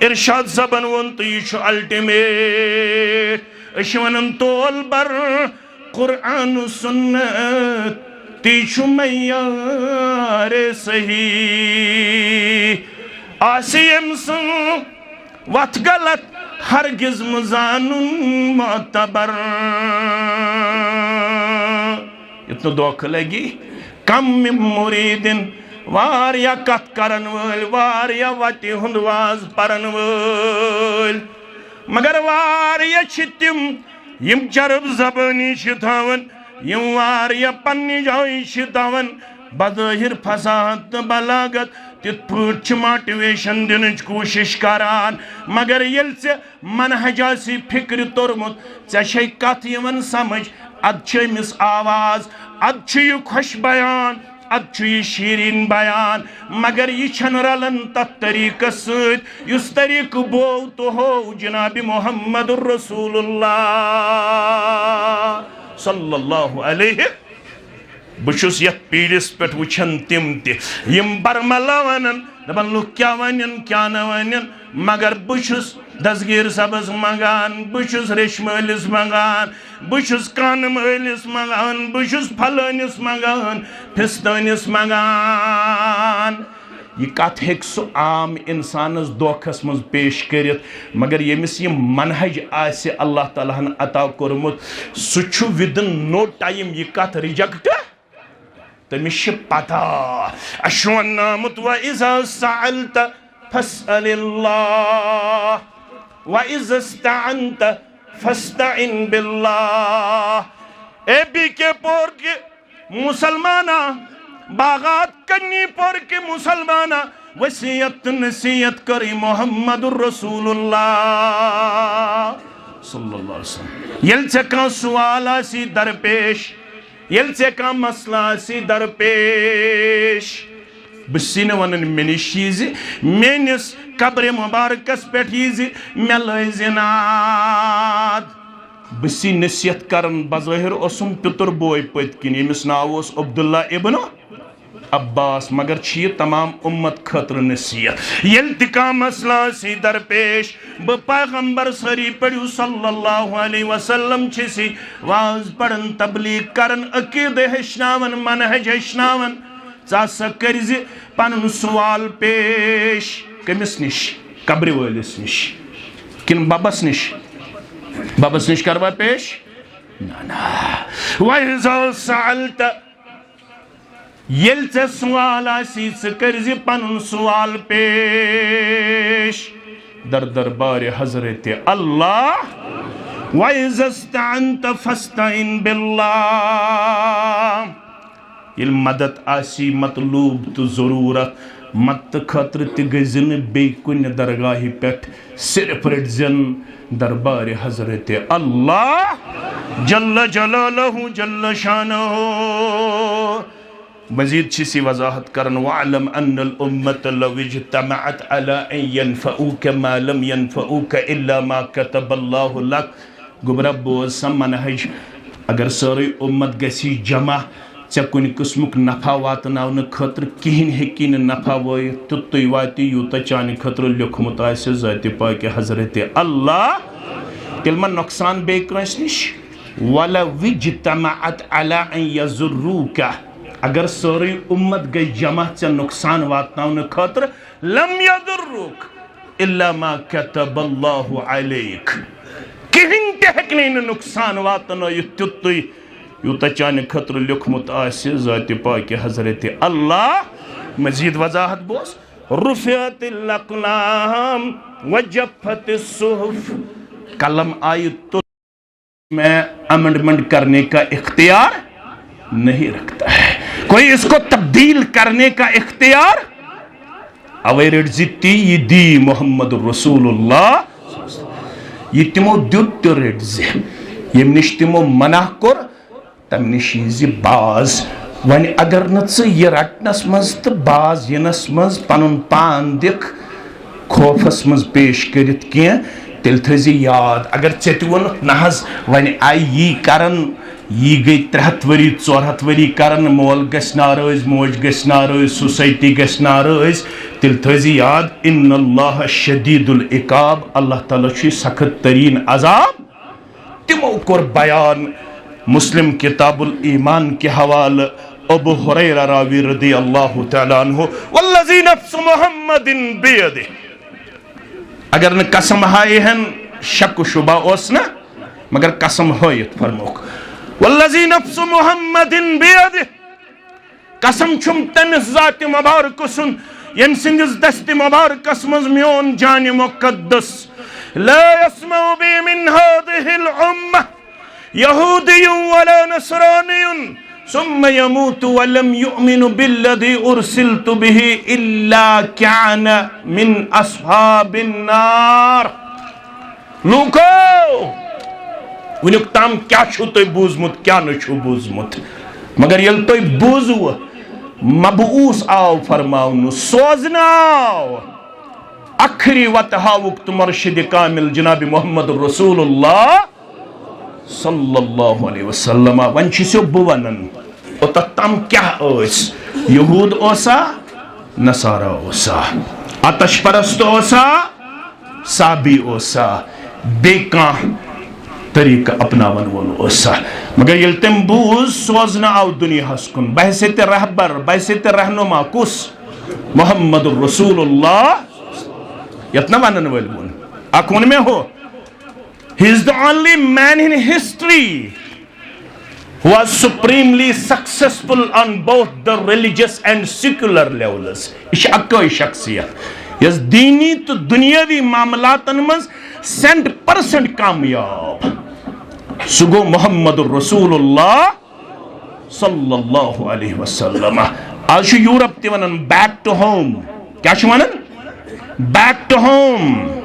ارشاد صٲبن ووٚن تہٕ یہِ چھُ ultimate۔ أسۍ چھِ ونان تول بر قرآن و سنت، تی چھُ معیار صحیح۔ آسہِ ییٚمۍ سٕنٛز وتھ غلط ہرگز مہٕ زانُن معتبر۔ یُتھ نہٕ دھوکہٕ لگی۔ کم من مریدن، واریاہ کتھ کرن وٲلۍ، واریاہ وتہِ ہُنٛد واز پرن وٲلۍ، مگر واریاہ چھِ تِم یِم چرب زبٲنی چھِ تھاوان، یِم واریاہ پننہِ جایہِ چھِ تھاوان، بظٲہر فصاحت تہٕ بلاغت تِتھ پٲٹھۍ چھِ motivation دِنٕچ کوٗشش کران، مگر ییٚلہِ ژےٚ منہج آسی فکرِ توٚرمُت، ژےٚ چھے کتھ یِوان سمجھ، ادٕ چھِ أمِس آواز، ادٕ چھُ یہِ خۄش بیان، ادٕ چھُ یہِ شیرین بیان، مگر یہِ چھنہٕ رلان تتھ طریقس سۭتۍ یُس طریقہٕ بوو تہٕ ہوو جناب محمد رسول اللہ صلی اللہ علیہ۔ بہٕ چھُس یتھ پیٖرِس پٮ۪ٹھ وٕچھان تِم تہِ یِم برملا ونان، دپان لُکھ کیٛاہ ونن کیٛاہ نہٕ ونن، مگر بہٕ چھُس دستگیٖر صٲبس منٛگان، بہٕ چھُس ریشمٲلِس منٛگان، بہٕ چھُس کانہٕ مٲلِس منٛگان، بہٕ چھُس پھلٲنِس منٛگان، پھستٲنِس منٛگان۔ یہِ کتھ ہیٚکہِ سُہ عام انسانس دھوکھس منٛز پیش کٔرِتھ، مگر ییٚمِس یہِ منہج آسہِ اللہ تعالیٰ ہن عطا کوٚرمُت، سُہ چھُ within no time یہِ کتھ reject۔ تٔمِس چھِ پتہ، اَسہِ چھُ وننہٕ آمُت، "وَإِذَا سَأَلْتَ فَاسْأَلِ اللَّهَ، وَإِذَا اسْتَعَنْتَ فَاسْتَعِنْ بِاللَّهِ۔" اے بی کے پور کہِ مسلمانہ، باغات کنی پور کہِ مسلمانہ، وصیت تہٕ نصیحت کٔرٕے محمد رسول اللہ صلی اللہ علیہ وسلم۔ ییٚلہِ ژےٚ کانٛہہ سوال آسی درپیش، ییٚلہِ ژےٚ کانٛہہ مسلہٕ آسی درپیش، بہٕ چھُسے نہٕ ونان مےٚ نِش ییٖزِ، میٲنِس قبرِ مبارکس پٮ۪ٹھ ییٖزِ، مےٚ لٲیزِ ناد۔ بہٕ چھُسے نصیحت کران، بظٲہر اوسُم پِتُر بوے پٔتۍ کِنۍ، ییٚمِس ناو اوس عبداللہ ابن عباس، مگر چھِ یہِ تمام اُمت خٲطرٕ نصیحت۔ ییٚلہِ تہِ کانٛہہ مسلہٕ آسہِ درپیش، بہٕ پیغمبر سٲری پٔرِو صلی اللہ علیہ وسلم چھِ سی واز پران، تبلیغ کران، عقیدٕ ہیٚچھناوان، منہج ہیٚچھناوان۔ ژٕ ہسا کٔرۍ زِ پنُن سوال پیش۔ کٔمِس نِش؟ قبرِ وٲلِس نِش کِنہٕ ببس نِش؟ ببس نِش کروا پیش؟ نہ، نہ۔ وَإِذَا سَأَلْتَ، ییٚلہِ ژےٚ سوال آسی، ژٕ کٔرۍ زِ پنُن سوال پیش در دربارِ حضرت اللہ۔ وَإِذَا اسْتَعَنْتَ فَاسْتَعِنْ بِاللَّهِ۔ ییٚلہِ مدد آسی مطلوب تہٕ ضروٗرت، مدد خٲطرٕ تہِ گٔژھۍ زِ نہٕ بیٚیہِ کُنہِ درگاہہِ پٮ۪ٹھ، صرف رٔٹۍ زٮ۪ن دربارِ حضرت اللہ جل جلالہ جل شانہ۔ مزید چھِ سی وضاحت کران، وَاعْلَمْ أَنَّ الْأُمَّةَ لَوِ اجْتَمَعَتْ عَلَىٰ أَن يَنْفَعُوكَ مَا لَمْ يَنْفَعُوكَ إِلَّا مَا كَتَبَ اللَّهُ لَكَ۔ گوٚبرا، بوز سا منہج، اگر سٲرٕے اُمت گژھی جمع ژےٚ کُنہِ قٕسمُک نفع واتناونہٕ خٲطرٕ، کِہیٖنۍ ہیٚکی نہٕ نفع وٲیِتھ، تیُتُے واتہِ یوٗتاہ چانہِ خٲطرٕ لیوٚکھمُت آسہِ ذاتِ پاکہِ حضرت اللہ۔ تیٚلہِ ما نۄقصان بیٚیہِ کٲنٛسہِ نِش؟ وَلَوِ اجْتَمَعَتْ عَلَىٰ أَن يَضُرُّوكَ۔ اگر سٲرٕے اُمت گٔے جمع ژےٚ نۄقصان واتناونہٕ خٲطرٕ، لم یضروک الا ما کتب اللہ علیک۔ کِہیٖنۍ تہِ ہیٚکہِ نہٕ یہِ نۄقصان واتنٲیِتھ تیُتُے یوٗتاہ چانہِ خٲطرٕ لیوٚکھمُت آسہِ ذاتِ پاکہِ حضرت اللہ۔ مزید وضاحت بوز، رفعت الاقلام وجفت الصحف۔ قلم آیہِ تُل، میں امنڈمنٹ کرنے کا اختیار نہیں رکھتا ہے، کوئی اس کو تبدیل کرنے کا اختیار۔ اوے رٔٹۍ زِ تی، یہِ دی محمد رسول اللہ۔ یہِ تِمو دیُت تہِ رٔٹۍ زِ، ییٚمہِ نِش تِمو منع کوٚر، تَمہِ نِش یی زِ باز۔ وۄنۍ اگر نہٕ ژٕ یہِ رٹنس منٛز تہٕ باز یِنس منٛز پنُن پان دِکھ خوفس منٛز پیش کٔرِتھ کینٛہہ، تیٚلہِ تھٲیزِ یاد، اگر ژےٚ تہِ ووٚنُتھ، نہ حظ، وۄنۍ آیہِ یی کرن، یی گٔے ترٛےٚ ہتھ ؤری، ژور ہتھ ؤری کرن، مول گژھِ ناراض، موج گژھِ ناراض، سوسائٹی گژھِ ناراض، تیٚلہِ تھٲیزِ یاد، ان اللہ شدید العقاب، اللہ تعالیٰ چھُ سخت ترین عذاب۔ تِمو کوٚر بیان مسلم کتاب الایمان کہِ حوالہٕ، ابو ہریرہ راوی رضی اللہ تعالیٰ عنہ، والذی نفس محمد بیدہ۔ اگر نہٕ قسم ہایہِ ہن، شک و شبہ اوس نہ، مگر قسم ہٲیِتھ فرموکھ، والذی نفس محمد بیدہ۔ قسم چھُم تٔمِس ذاتِ مبارکہٕ سُنٛد، ییٚمہِ سٕنٛدِس دستِ مبارکس منٛز میون جانِ مقدس، لا يسمع بی من هذه الأمة يهودي ولا نصراني ثم يموت ولم يؤمن بالذي أرسلت به إلا كان من أصحاب النار۔ لوٗکو، وٕنیُک تام کیٛاہ چھُو تۄہہِ بوٗزمُت، کیٛاہ نہٕ چھُو بوٗزمُت؟ مگر ییٚلہِ تۄہہِ بوٗزوٕ، مبعوث آو فرماونہٕ، سوزنہٕ آو، ٲخری وتہٕ ہاوُکھ تہٕ مرشد کامل جناب محمد رسول اللہ صلی اللہ علیہ وسلم۔ وۄنۍ چھُسو بہٕ ونان، اوٚتتھ تام کیٛاہ ٲسۍ؟ یہوٗد اوسا؟ نصارہ اوسا؟ آتش پرست اوسا؟ صابی اوسا؟ بیٚیہِ کانٛہہ طریٖقہٕ اپناون وول اوسا؟ مگر ییٚلہِ تٔمۍ بوٗز، سوزنہٕ آو دُنیاہس کُن، بحیثیت رہبر، بحیثیت رہنما، کُس؟ محمد رسول اللہ، یتھ نہ ونن وٲلۍ ووٚن۔ اکھ ووٚن مےٚ ہُہ، He is the only man in history who was supremely successful on both the religious and secular levels۔ یہِ چھِ اَکٕے شخصیت یۄس دیٖنی تہٕ دُنیٲوی معاملاتن منٛز سینٹ پرسنٹ کامیاب۔ سُہ گوٚو محمد رسول اللہ صلی اللہ علیہ وسلم۔ آز چھُ یورپ تہِ ونان back to home۔ کیٛاہ چھُ ونان؟ Back to home۔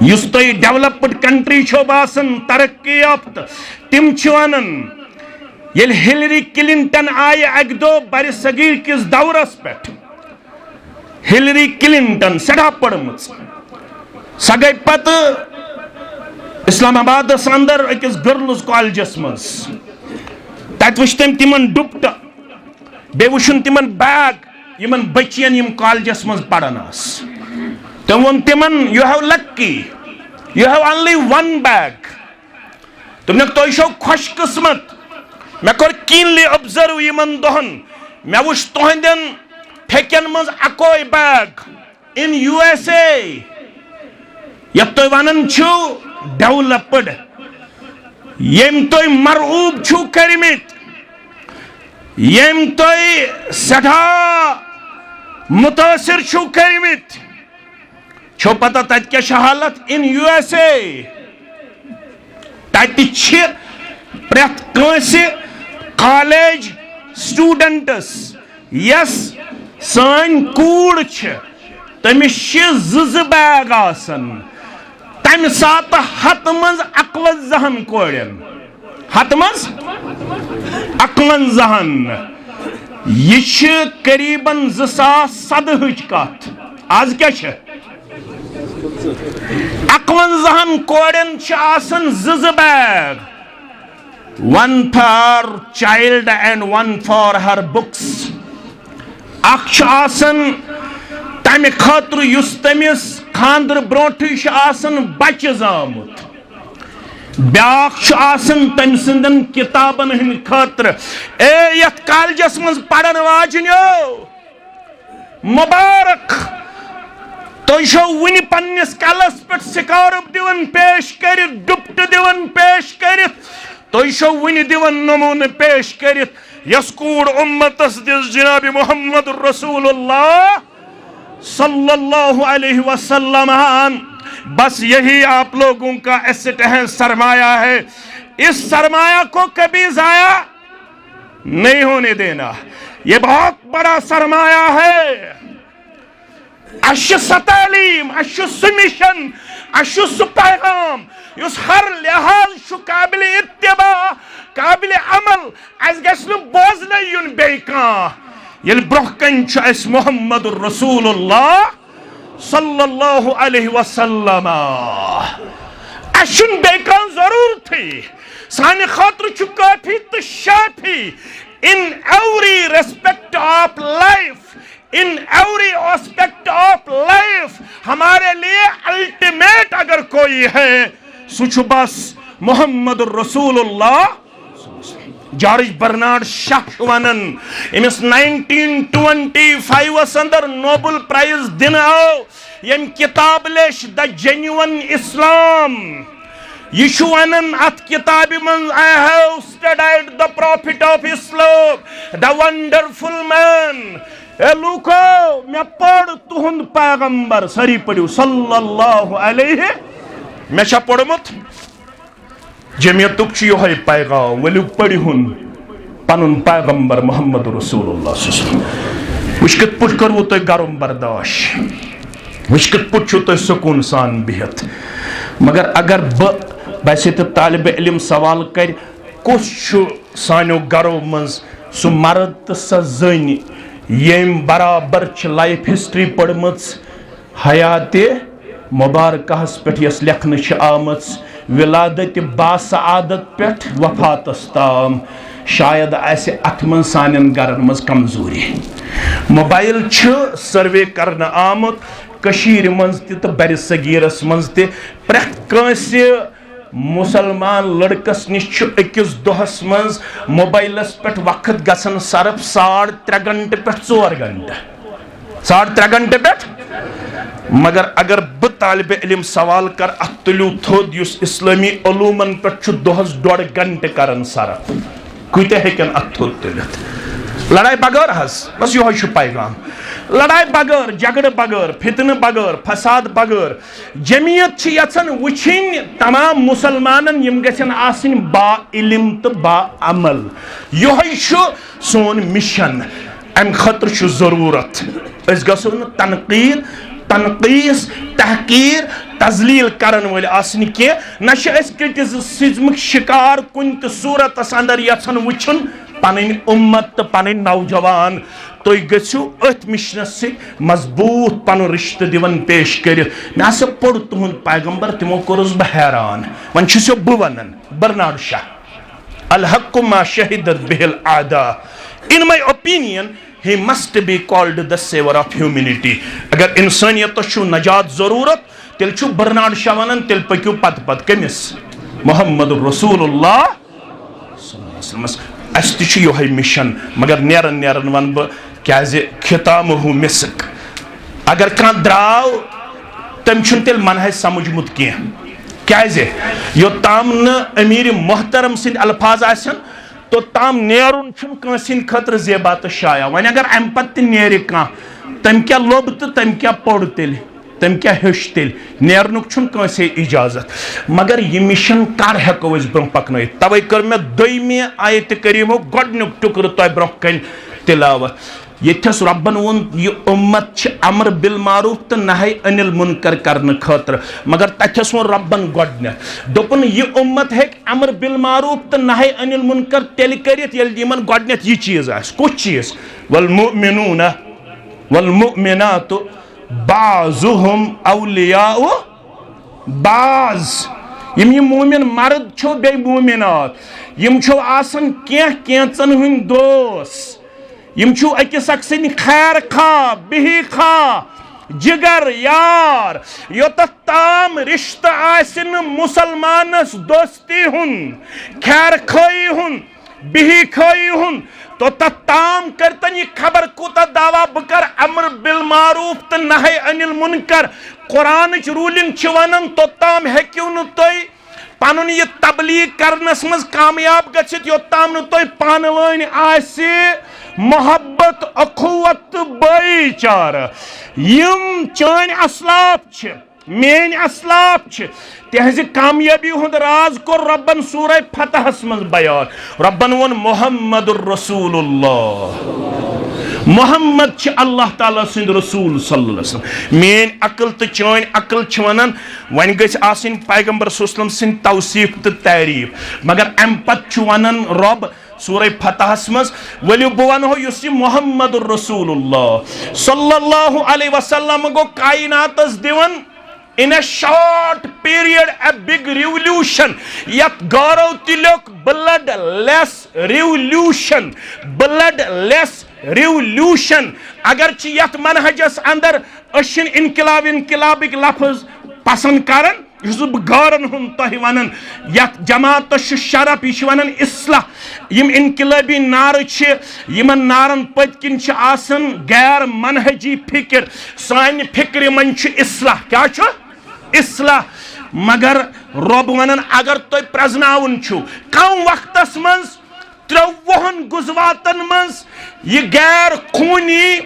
یُس تۄہہِ ڈیولپڈ کنٹری چھو باسان، ترقی یافتہٕ، تِم چھِ ونان، ییٚلہِ ہلری کلنٹن آیہِ اکہِ دۄہ برِ صغیر کِس دورس پٮ۪ٹھ، ہلری کلنٹن سٮ۪ٹھاہ پٔرمٕژ، سۄ گٔے پتہٕ اسلام آبادس اندر أکِس گرلز کالجس منٛز۔ تتہِ وٕچھ تٔمۍ تِمن ڈُپٹہٕ، بیٚیہِ وٕچھُن تِمن بیگ، یِمن بٔچین یِم کالجس منٛز پران آسہٕ۔ تٔمۍ ووٚن تِمن، "You have lucky, you have only one bag." دوٚپنکھ، "تُہۍ چھِو خۄش قٕسمت، مےٚ کوٚر keenly observe یِمن دۄہن، مےٚ وٕچھ تُہنٛدٮ۪ن پھیٚکٮ۪ن منٛز اکوے bag. In U S A، یتھ تُہۍ ونان چھِو developed، ییٚمۍ تُہۍ مرعوب چھِو کٔرمٕتۍ، ییٚمۍ تُہۍ سٮ۪ٹھاہ مُتٲثر چھِو کٔرمٕتۍ، چھو پتہ تتہِ کیٛاہ چھِ حالت؟ In U S A، تتہِ چھِ پرٛٮ۪تھ کٲنٛسہِ کالج students، یۄس سٲنۍ کوٗر چھِ، تٔمِس چھِ زٕ زٕ بیگ آسان۔ تمہِ ساتہٕ ہتہٕ منٛز اکونزہن کورٮ۪ن، ہتہٕ منٛز اکونزہن۔ یہِ چھِ قریباً زٕ ساس سدہٕچ کتھ۔ از کیٛاہ چھِ؟ اکونزہن کورٮ۪ن چھِ آسان زٕ زٕ bag, one for child and one for her books۔ اکھ چھُ آسان تمہِ خٲطرٕ یُس تٔمِس خاندرٕ برونٹھٕے چھُ آسان بچہِ زامُت، بیاکھ چھُ آسان تٔمۍ سٕنٛدٮ۪ن کِتابن ہٕنٛدِ خٲطرٕ۔ اے، یتھ کالجس منٛز پرن واجنیو، مبارک، تُہۍ چھِو وُنہِ پننِس کلس پٮ۪ٹھ scarf دِوان پیش کٔرِتھ، ڈُپٹہٕ دِوان پیش کٔرِتھ، تُہۍ چھِو وُنہِ دِوان نمونہٕ پیش کٔرِتھ، یۄس کوٗر اُمتس دِژ جناب محمد رسول اللہ صلی اللہ علیہ وسلم۔ بس یہی آپ لوگوں کا ایسٹ ہے، سرمایہ ہے، اس سرمایہ کو کبھی ضائع نہیں ہونے دینا، یہ بہت بڑا سرمایہ ہے۔ اسہِ چھِ سۄ تعلیٖم، اسہِ چھُ سُہ مِشن، اسہِ چھُ سُہ پیغام یُس ہر لحاظ چھُ قابل اتباع، قابل عمل۔ اسہِ گژھِ نہٕ بوزنَے یُن بیٚیہِ کانٛہہ، ییٚلہِ برونٛہہ کنہِ چھُ اسہِ محمد رسول اللہ صلی اللہ علیہ وسلم۔ اسہِ چھُنہٕ بیٚیہِ کانٛہہ ضروٗرتھٕے، سانہِ خٲطرٕ چھُ کٲفی تہٕ شٲفی۔ In every respect of life, in every aspect of life، ہمارے لیے الٹیمیٹ اگر کوئی ہے، سُہ چھُ بس محمد رسول اللہ۔ جارج برنارڈ شاہ چھُ ونان، أمِس ناینٹیٖن ٹُوَنٹی فایِوَس اندر نوبل پرائز دِنہٕ آو، ییٚمۍ کِتاب لیٚچھ The Genuine Islam۔ یہِ چھُ ونان اتھ کِتابہِ منٛز، I have studied the prophet of Islam, the wonderful man۔ A لوٗکو، مےٚ پوٚر تُہُنٛد پیغمبر، سٲری پٔرِو، صلی اللہ علیہ۔ مےٚ چھا پوٚرمُت؟ جمعیتُک چھُ یِہوٚے پیغام، ؤلِو پٔرِہُن پنُن پیغمبر محمد رسول اللہ صلی اللہ علیہ وسلم۔ وٕچھ کِتھ پٲٹھۍ کوٚروٕ تۄہہِ گرم برداش، وٕچھ کِتھ پٲٹھۍ چھُو تۄہہِ سکوٗن سان بِہِتھ۔ مگر اگر بہٕ، باسہِ تہٕ طالبِ علم سوال کرِ، کُس چھُ سانیو گرو منٛز سُہ مرد تہٕ سۄ زٔنۍ، ییٚمۍ برابر چھِ لایف ہسٹری پٔرمٕژ حیاتِ مبارکہس پٮ۪ٹھ، یۄس لیکھنہٕ چھِ آمٕژ، ولادت باسعادت پٮ۪ٹھ وفاتس تام؟ شاید آسہِ اتھ منٛز سانٮ۪ن گرن منٛز کمزوری۔ موبایل چھُ سروے کرنہٕ آمُت کٔشیٖرِ منٛز تہِ تہٕ برِ صغیٖرس منٛز تہِ۔ پرٛٮ۪تھ کٲنٛسہِ مسلمان لڑکس نِش چھُ أکِس دۄہس منٛز موبایلس پٮ۪ٹھ وقت گژھان صرف ساڑ ترٛےٚ گھنٹہٕ پٮ۪ٹھ ژور گھنٹہٕ۔ ساڑ ترٛےٚ گھنٹہٕ پٮ۪ٹھ۔ مگر اگر بہٕ طالبِ علم سوال کرٕ، اتھ تُلِو تھوٚد، یُس اسلٲمی علومن پٮ۪ٹھ چھُ دۄہس ڈۄڈ گھنٹہٕ کران صرف، کۭتیاہ ہیٚکن اتھ تھوٚد تُلِتھ؟ لڑایہِ بغٲر حظ، بس یِہوٚے چھُ پیغام۔ لڑایہِ بغٲر، جھگڑٕ بغٲر، فتنہٕ بغٲر، فساد بغٲر۔ جمعیت چھِ یژھان وٕچھِنۍ تمام مسلمانن، یِم گژھن آسٕنۍ با علم تہٕ با عمل۔ یِہوٚے چھُ سون مِشن۔ امہِ خٲطرٕ چھُ ضروٗرت أسۍ گژھو نہٕ تنقیٖد، تنقیٖص، تحقیٖر، تذلیٖل کرن وٲلۍ آسٕنۍ کینٛہہ۔ نہ چھِ أسۍ کرٹیسزمٕکۍ شکار کُنہِ تہِ صوٗرتس اندر یژھان وٕچھُن پنٕنۍ اُمت تہٕ پنٕنۍ نوجوان۔ تُہۍ گٔژھِو أتھۍ مِشنس سۭتۍ مضبوٗط پنُن رشتہٕ دِوان پیش کٔرِتھ۔ مےٚ ہسا پوٚر تُہُنٛد پیغمبر، تِمو کوٚرُس بہٕ حیران۔ وۄنۍ چھُسو بہٕ ونان، برنارڈ شاہ، الحق ما شہدت بہ الاعداء، In my opinion, he must be called the savior of humanity. اگر انسانیتس چھو نجات ضرورت، تیٚلہِ چھُ برنارڈ شاہ ونان، تیٚلہِ پٔکِو پتہٕ پتہٕ کٔمِس؟ محمد رسول اللہ صلی اللہ علیہ وسلمس۔ اسہِ تہِ چھُ یِہوٚے مِشن، مگر نیران نیران ونہٕ بہٕ، کیازِ ختامہ مسک۔ اگر کانٛہہ درٛاو، تٔمۍ چھُنہٕ تیٚلہِ منہج سمجھمُت کینٛہہ۔ کیازِ؟ یوٚتام نہٕ امیر محترم سٕنٛدۍ الفاظ آسن، توٚتام نیرُن چھُنہٕ کٲنٛسہِ ہٕنٛدِ خٲطرٕ زیبا تہٕ شایع۔ وۄنۍ اگر امہِ پتہٕ تہِ نیرِ کانٛہہ، تٔمۍ کیٛاہ لوٚب تہٕ تٔمۍ کیٛاہ پوٚر تیٚلہِ؟ تٔمۍ کیٛاہ ہیوٚچھ تیٚلہِ؟ نیرنُک چھُنہٕ کٲنٛسے اجازت۔ مگر یہِ مِشن کر ہٮ۪کو أسۍ برٛونٛہہ پکنٲیِتھ؟ توے کٔر مےٚ دوٚیمہِ آیتِ کریمُک گۄڈنیُک ٹُکرٕ تۄہہِ برٛونٛہہ کنہِ تلاوت۔ ییٚتھس رۄبن ووٚن، یہِ اُمت چھِ امر بالمعروف تہٕ نہی عن المنکر کرنہٕ خٲطرٕ، مگر تتھس ووٚن رۄبن گۄڈنیتھ، دوٚپُن، یہِ اُمت ہیٚکہِ امر بالمعروف تہٕ نہی عن المنکر تیٚلہِ کٔرِتھ، ییٚلہِ یِمن گۄڈنیتھ یہِ چیٖز آسہِ۔ کُس چیٖز؟ والمؤمنون والمؤمنات بعضهم اولیاء بعض۔ یِم یِم مومن مرد چھو بیٚیہِ مومنات، یِم چھو آسان کینٛہہ کینٛژن ہٕنٛدۍ دوس۔ یِم چھِو أکِس اکھ سٕنٛدۍ خیر خواہ، بِہی خواہ، جگر یار۔ یوٚتتھ تام رشتہٕ آسہِ نہٕ مُسلمانس دوستی ہُنٛد، خیر خٲہی ہُنٛد، بِہی خٲہی ہُنٛد، توٚتتھ تام کٔرتن یہِ خبر کوٗتاہ دعویٰ، بہٕ کرٕ امر بالمعروف تہٕ نہی عن المنکر۔ قرآنٕچ ruling چھِ ونان، توٚتام ہیٚکِو نہٕ تُہۍ پنُن یہِ تبلیغ کرنس منٛز کامیاب گٔژھِتھ، یوٚتام نہٕ تۄہہِ پانہٕ وٲنۍ آسہِ محبت، اخوت تہٕ بٲیی چارٕ۔ یِم چٲنۍ اسلاف چھِ، میٲنۍ اسلاف چھِ، تِہنٛزِ کامیٲبی ہُنٛد راز کوٚر رۄبن سورہ فتحس منٛز بیان۔ رۄبن ووٚن، محمد رسول اللہ، محمد چھِ اللہ تعالیٰ سٕنٛدۍ رسول صلی اللہ علیہ وسلم۔ میٲنۍ عقل تہٕ چٲنۍ عقل چھِ ونان، وۄنۍ گژھِ آسٕنۍ پیغمبر صلی اللہ علیہ وسلم سٕنٛدۍ توصیف تہٕ تعریف۔ مگر امہِ پتہٕ چھُ ونان رۄب سورہ فتحس منٛز، ؤلِو بہٕ ونہو یُس یہِ محمد رسول اللہ صلی اللہ علیہ وسلم گوٚو کائناتس دِوان in a short period a big revolution۔ یتھ گورو تہِ لیوٚکھ bloodless revolution، bloodless revolution۔ اگرچہ یتھ منہجس اندر أسۍ چھِنہٕ انقلاب، انقلابٕکۍ لفظ پسند کران، یُس بہٕ غٲرن ہُنٛد تۄہہِ ونان، یتھ جماعتس چھُ شرف، یہِ چھِ ونان اصلاح۔ یِم انقلٲبی نعرٕ چھِ، یِمن نعرن پٔتۍ کِنۍ چھِ آسان غیر منہجی فکر۔ سانہِ فکرِ منٛز چھُ اصلاح۔ کیٛاہ چھُ؟ اصلاح۔ مگر رۄب ونان، اگر تُہۍ پرزناوُن چھُو، کم وقتس منٛز، ترٛۆوُہن غزواتن منٛز، یہِ غیر خوٗنی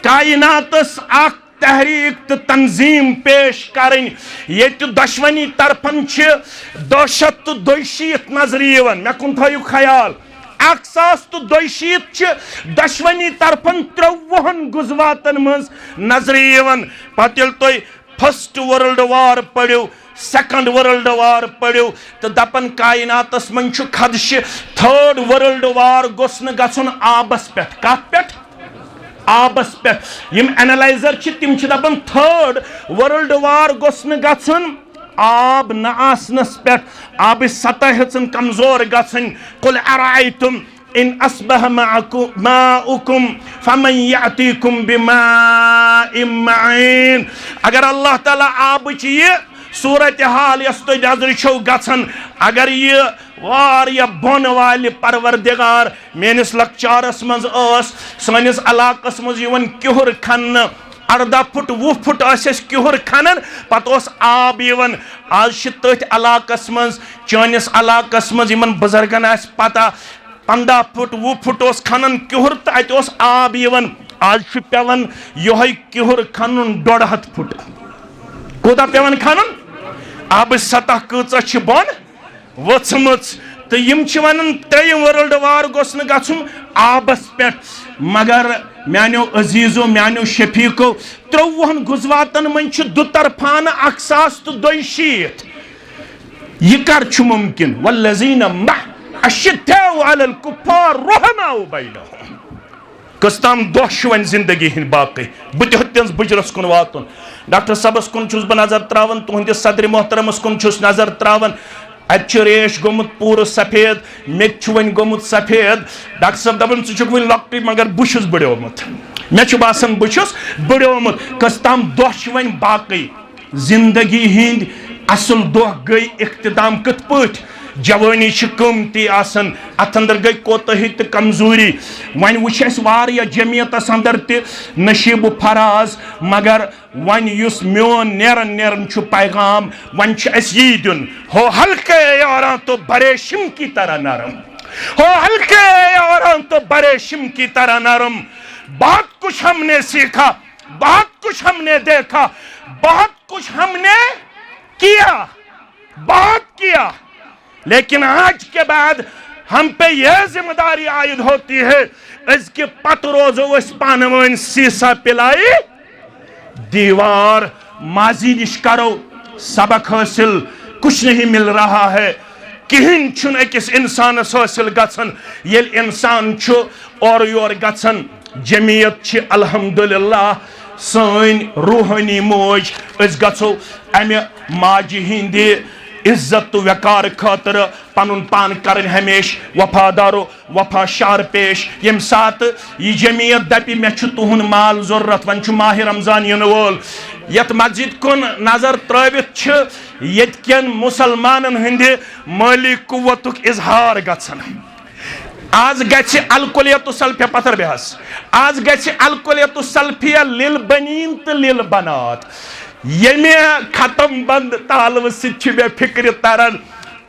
کائناتس اکھ تحریک تہٕ تنظیم پیش کرٕنۍ، ییٚتہِ دۄشوٕنی طرفن چھِ دہشت تہٕ دۄیہِ شیٖتھ نظرِ یِوان۔ مےٚ کُن تھٲیِو خیال، اکھ ساس تہٕ دۄیہِ شیٖتھ چھِ دۄشوٕنی طرفن ترٛۆوُہن غزواتن منٛز نظرِ یِوان۔ پتہٕ ییٚلہِ تُہۍ first world war پٔرِو، second world war پٔرِو، تہٕ دپان کائناتس منٛز چھُ خدشہِ، third world war گوٚژھ نہٕ گژھُن آبس پٮ۪ٹھ۔ کتھ پٮ۪ٹھ؟ آبس پٮ۪ٹھ۔ یِم analyzer چھِ، تِم چھِ دپان third world war گوٚژھ نہٕ گژھُن آب نہ آسنس پٮ۪ٹھ، آبٕچ سطح ہیٚژٕن کمزور گژھٕنۍ۔ قل ارأیتم ان اصبح معکم، ماؤکم فمن یأتیکم بماء معین۔ اگر اللہ تعالیٰ آبٕچ یہِ صورتحال یۄس تُہۍ نظرِ چھو گژھان، اگر یہِ واریاہ بۄن والہِ پروردگار میٲنِس لۄکچارس منٛز ٲس، سٲنِس علاقس منٛز یِوان کِہُر کھننہٕ، اردہ فُٹ، وُہ فُٹ ٲسۍ أسۍ کِہُر کھنان، پتہٕ اوس آب یِوان۔ آز چھِ تٔتھۍ علاقس منٛز، چٲنِس علاقس منٛز، یِمن بُزرگن آسہِ پتہ، پنٛداہ فُٹ، وُہ فُٹ اوس کھنان کِہُر تہٕ اتہِ اوس آب یِوان۔ آز چھُ پٮ۪وان یِہوٚے کِہُر کھنُن ڈۄڈ ہتھ فُٹ۔ کوٗتاہ پٮ۪وان کھنُن؟ آبٕچ سطح کۭژاہ چھِ بۄن ؤژھمٕژ؟ تہٕ یِم چھِ ونان، ترٛیٚیِم world war گوٚژھ نہٕ گژھُن آبس پٮ۪ٹھ۔ مگر میانیو عزیزو، میانیو شفیقو، ترٛۆوُہن غزواتن منٛز چھِ دُطرفانہٕ اکھ ساس تہٕ دۄیہِ شیٖتھ۔ یہِ کر چھُ مُمکِن؟ والذین مع اشداء علی الکفار رحماء بینہم۔ کٔژ تام دۄہ چھِ وۄنۍ زندگی ہٕنٛدۍ باقٕے۔ بہٕ تہِ ہیوٚتنَس بُجرَس کُن واتُن۔ ڈاکٹر صٲبَس کُن چھُس بہٕ نظر ترٛاوان، تُہٕنٛدِس صدرِ محترمَس کُن چھُس نظر ترٛاوان۔ اتہِ چھُ ریش گوٚمُت پوٗرٕ سفید، مےٚ تہِ چھُ وۄنۍ گوٚمُت سفید۔ ڈاکٹر صٲب دپان، "ژٕ چھُکھ وُنہِ لۄکٹُے، مگر بہٕ چھُس بٕڑیومُت۔" مےٚ چھُ باسان، بہٕ چھُس بٕڑیومُت۔ کٔژ تام دۄہ چھِ وۄنۍ باقٕے؟ زندگی ہٕنٛدۍ اصل دۄہ گٔے اختتام۔ کِتھ پٲٹھۍ؟ جوٲنی چھِ قۭمتی آسان، اتھ اندر گٔے کوتاہی تہٕ کمزوری۔ وۄنۍ وٕچھ اسہِ واریاہ جمعیتس اندر تہِ نشیب و فراز، مگر وۄنۍ یُس میون نیرن نیرن چھُ پیغام، وۄنۍ چھُ اسہِ یی دیُن، ہو ہلکے یاراں تو بڑے شم کی طرح نرم، ہو ہلکے یاراں تو بڑے شم کی طرح نرم۔ بہت کچھ ہم نے سیکھا، بہت کچھ ہم نے دیکھا، بہت کچھ ہم نے کیا، بہت کیا، لیکن آج کے بعد ہم پہ یہ ذمہ داری عائد ہوتی ہے، أزکہِ پتہٕ روزو أسۍ پانہٕ وٲنۍ سیٖسا پِلایہِ دیوار۔ ماضی نِش کرو سبق حٲصِل، کچھ نہیں مل رہا ہے، کِہیٖنۍ چھُنہٕ أکِس اِنسانَس حٲصِل گژھان۔ ییٚلہِ اِنسان چھُ اورٕ یورٕ گژھان، جمعیت چھِ الحمدللہ سٲنۍ روحٲنی موج۔ أسۍ گژھو اَمہِ ماجہِ ہِنٛدِ عزت تہٕ وقار خٲطرٕ پنُن پان کرٕنۍ ہمیشہِ وفادار و وفا شعار پیش۔ ییٚمہِ ساتہٕ یہِ جمعیت دپہِ، "مےٚ چھُ تُہُنٛد مال ضروٗرت"، وۄنۍ چھُ ماہِ رمضان یِنہٕ وول، یتھ مسجد کُن نظر ترٲوِتھ چھِ ییٚتہِ کٮ۪ن مسلمانن ہٕنٛدِ مٲلی قوتُک اظہار گژھان۔ آز گژھِ الکلیت السلفیہ، پتھر بیہس، آز گژھِ الکلیت السلفیہ للبنین تہٕ للبنات۔ ییٚمہِ ختم بند تالوٕ سۭتۍ چھِ مےٚ فکرِ تران،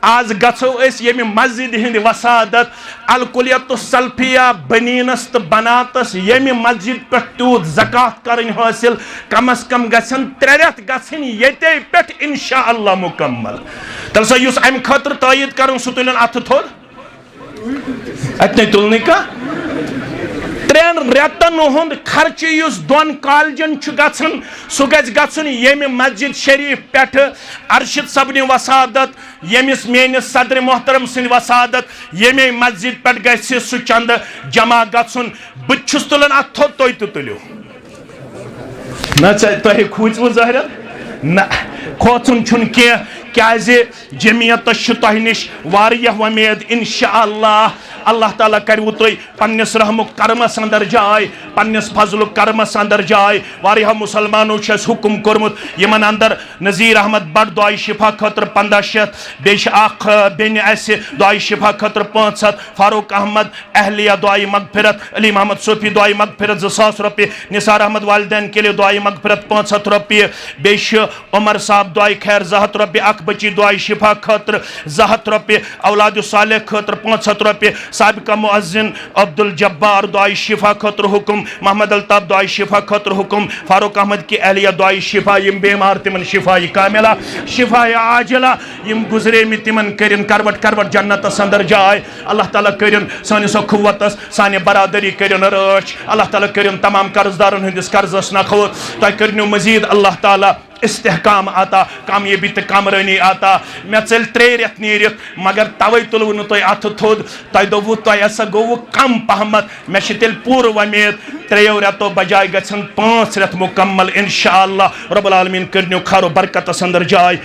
آز گژھو أسۍ ییٚمہِ مسجدِ ہٕنٛدِ وسادت الکلیت السلفیہ بنینس تہٕ بناتس ییٚمہِ مسجد پٮ۪ٹھ تیوٗت زکوٰۃ کرٕنۍ حٲصِل، کم از کم گژھن ترٛےٚ رٮ۪تھ گژھٕنۍ ییٚتے پٮ۪ٹھ انشاءاللہ مکمل۔ تیٚلہِ سا یُس امہِ خٲطرٕ تٲیید کرُن، سُہ تُلِن اتھٕ تھوٚد۔ اتہِ نے تُل نہٕ کانٛہہ۔ ترٛٮ۪ن رٮ۪تن ہُنٛد خرچہٕ یُس دۄن کالجن چھُ گژھان، سُہ گژھِ گژھُن ییٚمہِ مسجد شریف پٮ۪ٹھٕ ارشد صٲبنہِ وسادت، ییٚمِس میٲنِس صدر محترم سٕنٛدِ وسادت، ییٚمے مسجد پٮ۪ٹھ گژھِ سُہ چندٕ جمع گژھُن۔ بہٕ تہِ چھُس تُلان اتھ تھوٚد، تُہۍ تہِ تُلِو۔ نہ، ژےٚ، تۄہہِ کھوٗژوٕ ظٲہرن؟ نہ، کھوژُن چھُنہٕ کینٛہہ، کیازِ جمعیتس چھِ تۄہہِ نِش واریاہ وۄمید۔ انشاءاللہ، اللہ تعالیٰ کرِوٕ تُہۍ پننِس رحمُک کرمس اندر جاے، پننِس فضلُک کرمس اندر جاے۔ واریاہو مسلمانو چھُ اَسہِ حُکُم کوٚرمُت، یِمن اندر نذیر احمد بٹ دعائے شفا خٲطرٕ پنٛداہ شیٚتھ، بیٚیہِ چھِ اکھ، آ، بیٚنہِ اَسہِ دعائے شفا خٲطرٕ پانٛژھ ہتھ، فاروق احمد اہلیہ دعائے مغفرت، علی محمد صوفی دعائے مغفرت زٕ ساس رۄپیہِ، نثار احمد والدین کے لیے دعائے مغفرت پانٛژھ ہتھ رۄپیہِ، بیٚیہِ چھُ عمر صاحب دعائے خیر زٕ ہتھ رۄپیہِ، اکھ بچی دعائے شفا خٲطرٕ زٕ ہتھ رۄپیہِ، اولاد صالح خٲطرٕ پانٛژھ ہتھ رۄپیہِ، سابقہ مؤذن عبدالجبار دعائے شفا خٲطرٕ حُکُم، محمد الطاف دعائے شفا خٲطرٕ حُکُم، فاروق احمد کی اہلیہ دعائے شفا، یِم بیمار تِمن شفایہِ کاملہ، شفایہِ عاجلہ، یِم گُزریمٕتۍ تِمن کٔرِن کروٹ کروٹ جنتس اندر جاے۔ اللہ تعالیٰ کٔرِن سٲنِس اخوتس، سانہِ برادری کٔرِن رٲچھ۔ اللہ تعالیٰ کٔرِن تمام قرض دارن ہٕنٛدِس قرضس نکھوت۔ تۄہہِ کٔرِنو مزید اللہ تعالیٰ استحکام عطا، کامیٲبی تہٕ کامرٲنی عطا۔ مےٚ ژٔلۍ ترٛے رٮ۪تھ نیٖرِتھ، مگر توے تُلوٕ نہٕ تۄہہِ اَتھٕ تھوٚد۔ تۄہہِ دوٚپوٕ، تۄہہِ ہسا گوٚوٕ کم پہمتھ۔ مےٚ چھِ تیٚلہِ پوٗرٕ وۄمید، ترٛیٚیو رٮ۪تو بجایہِ گژھن پانٛژھ رٮ۪تھ مُکمل، انشاءاللہ رب العالمین کٔرِنو خٲر و برکتس اندر جاے۔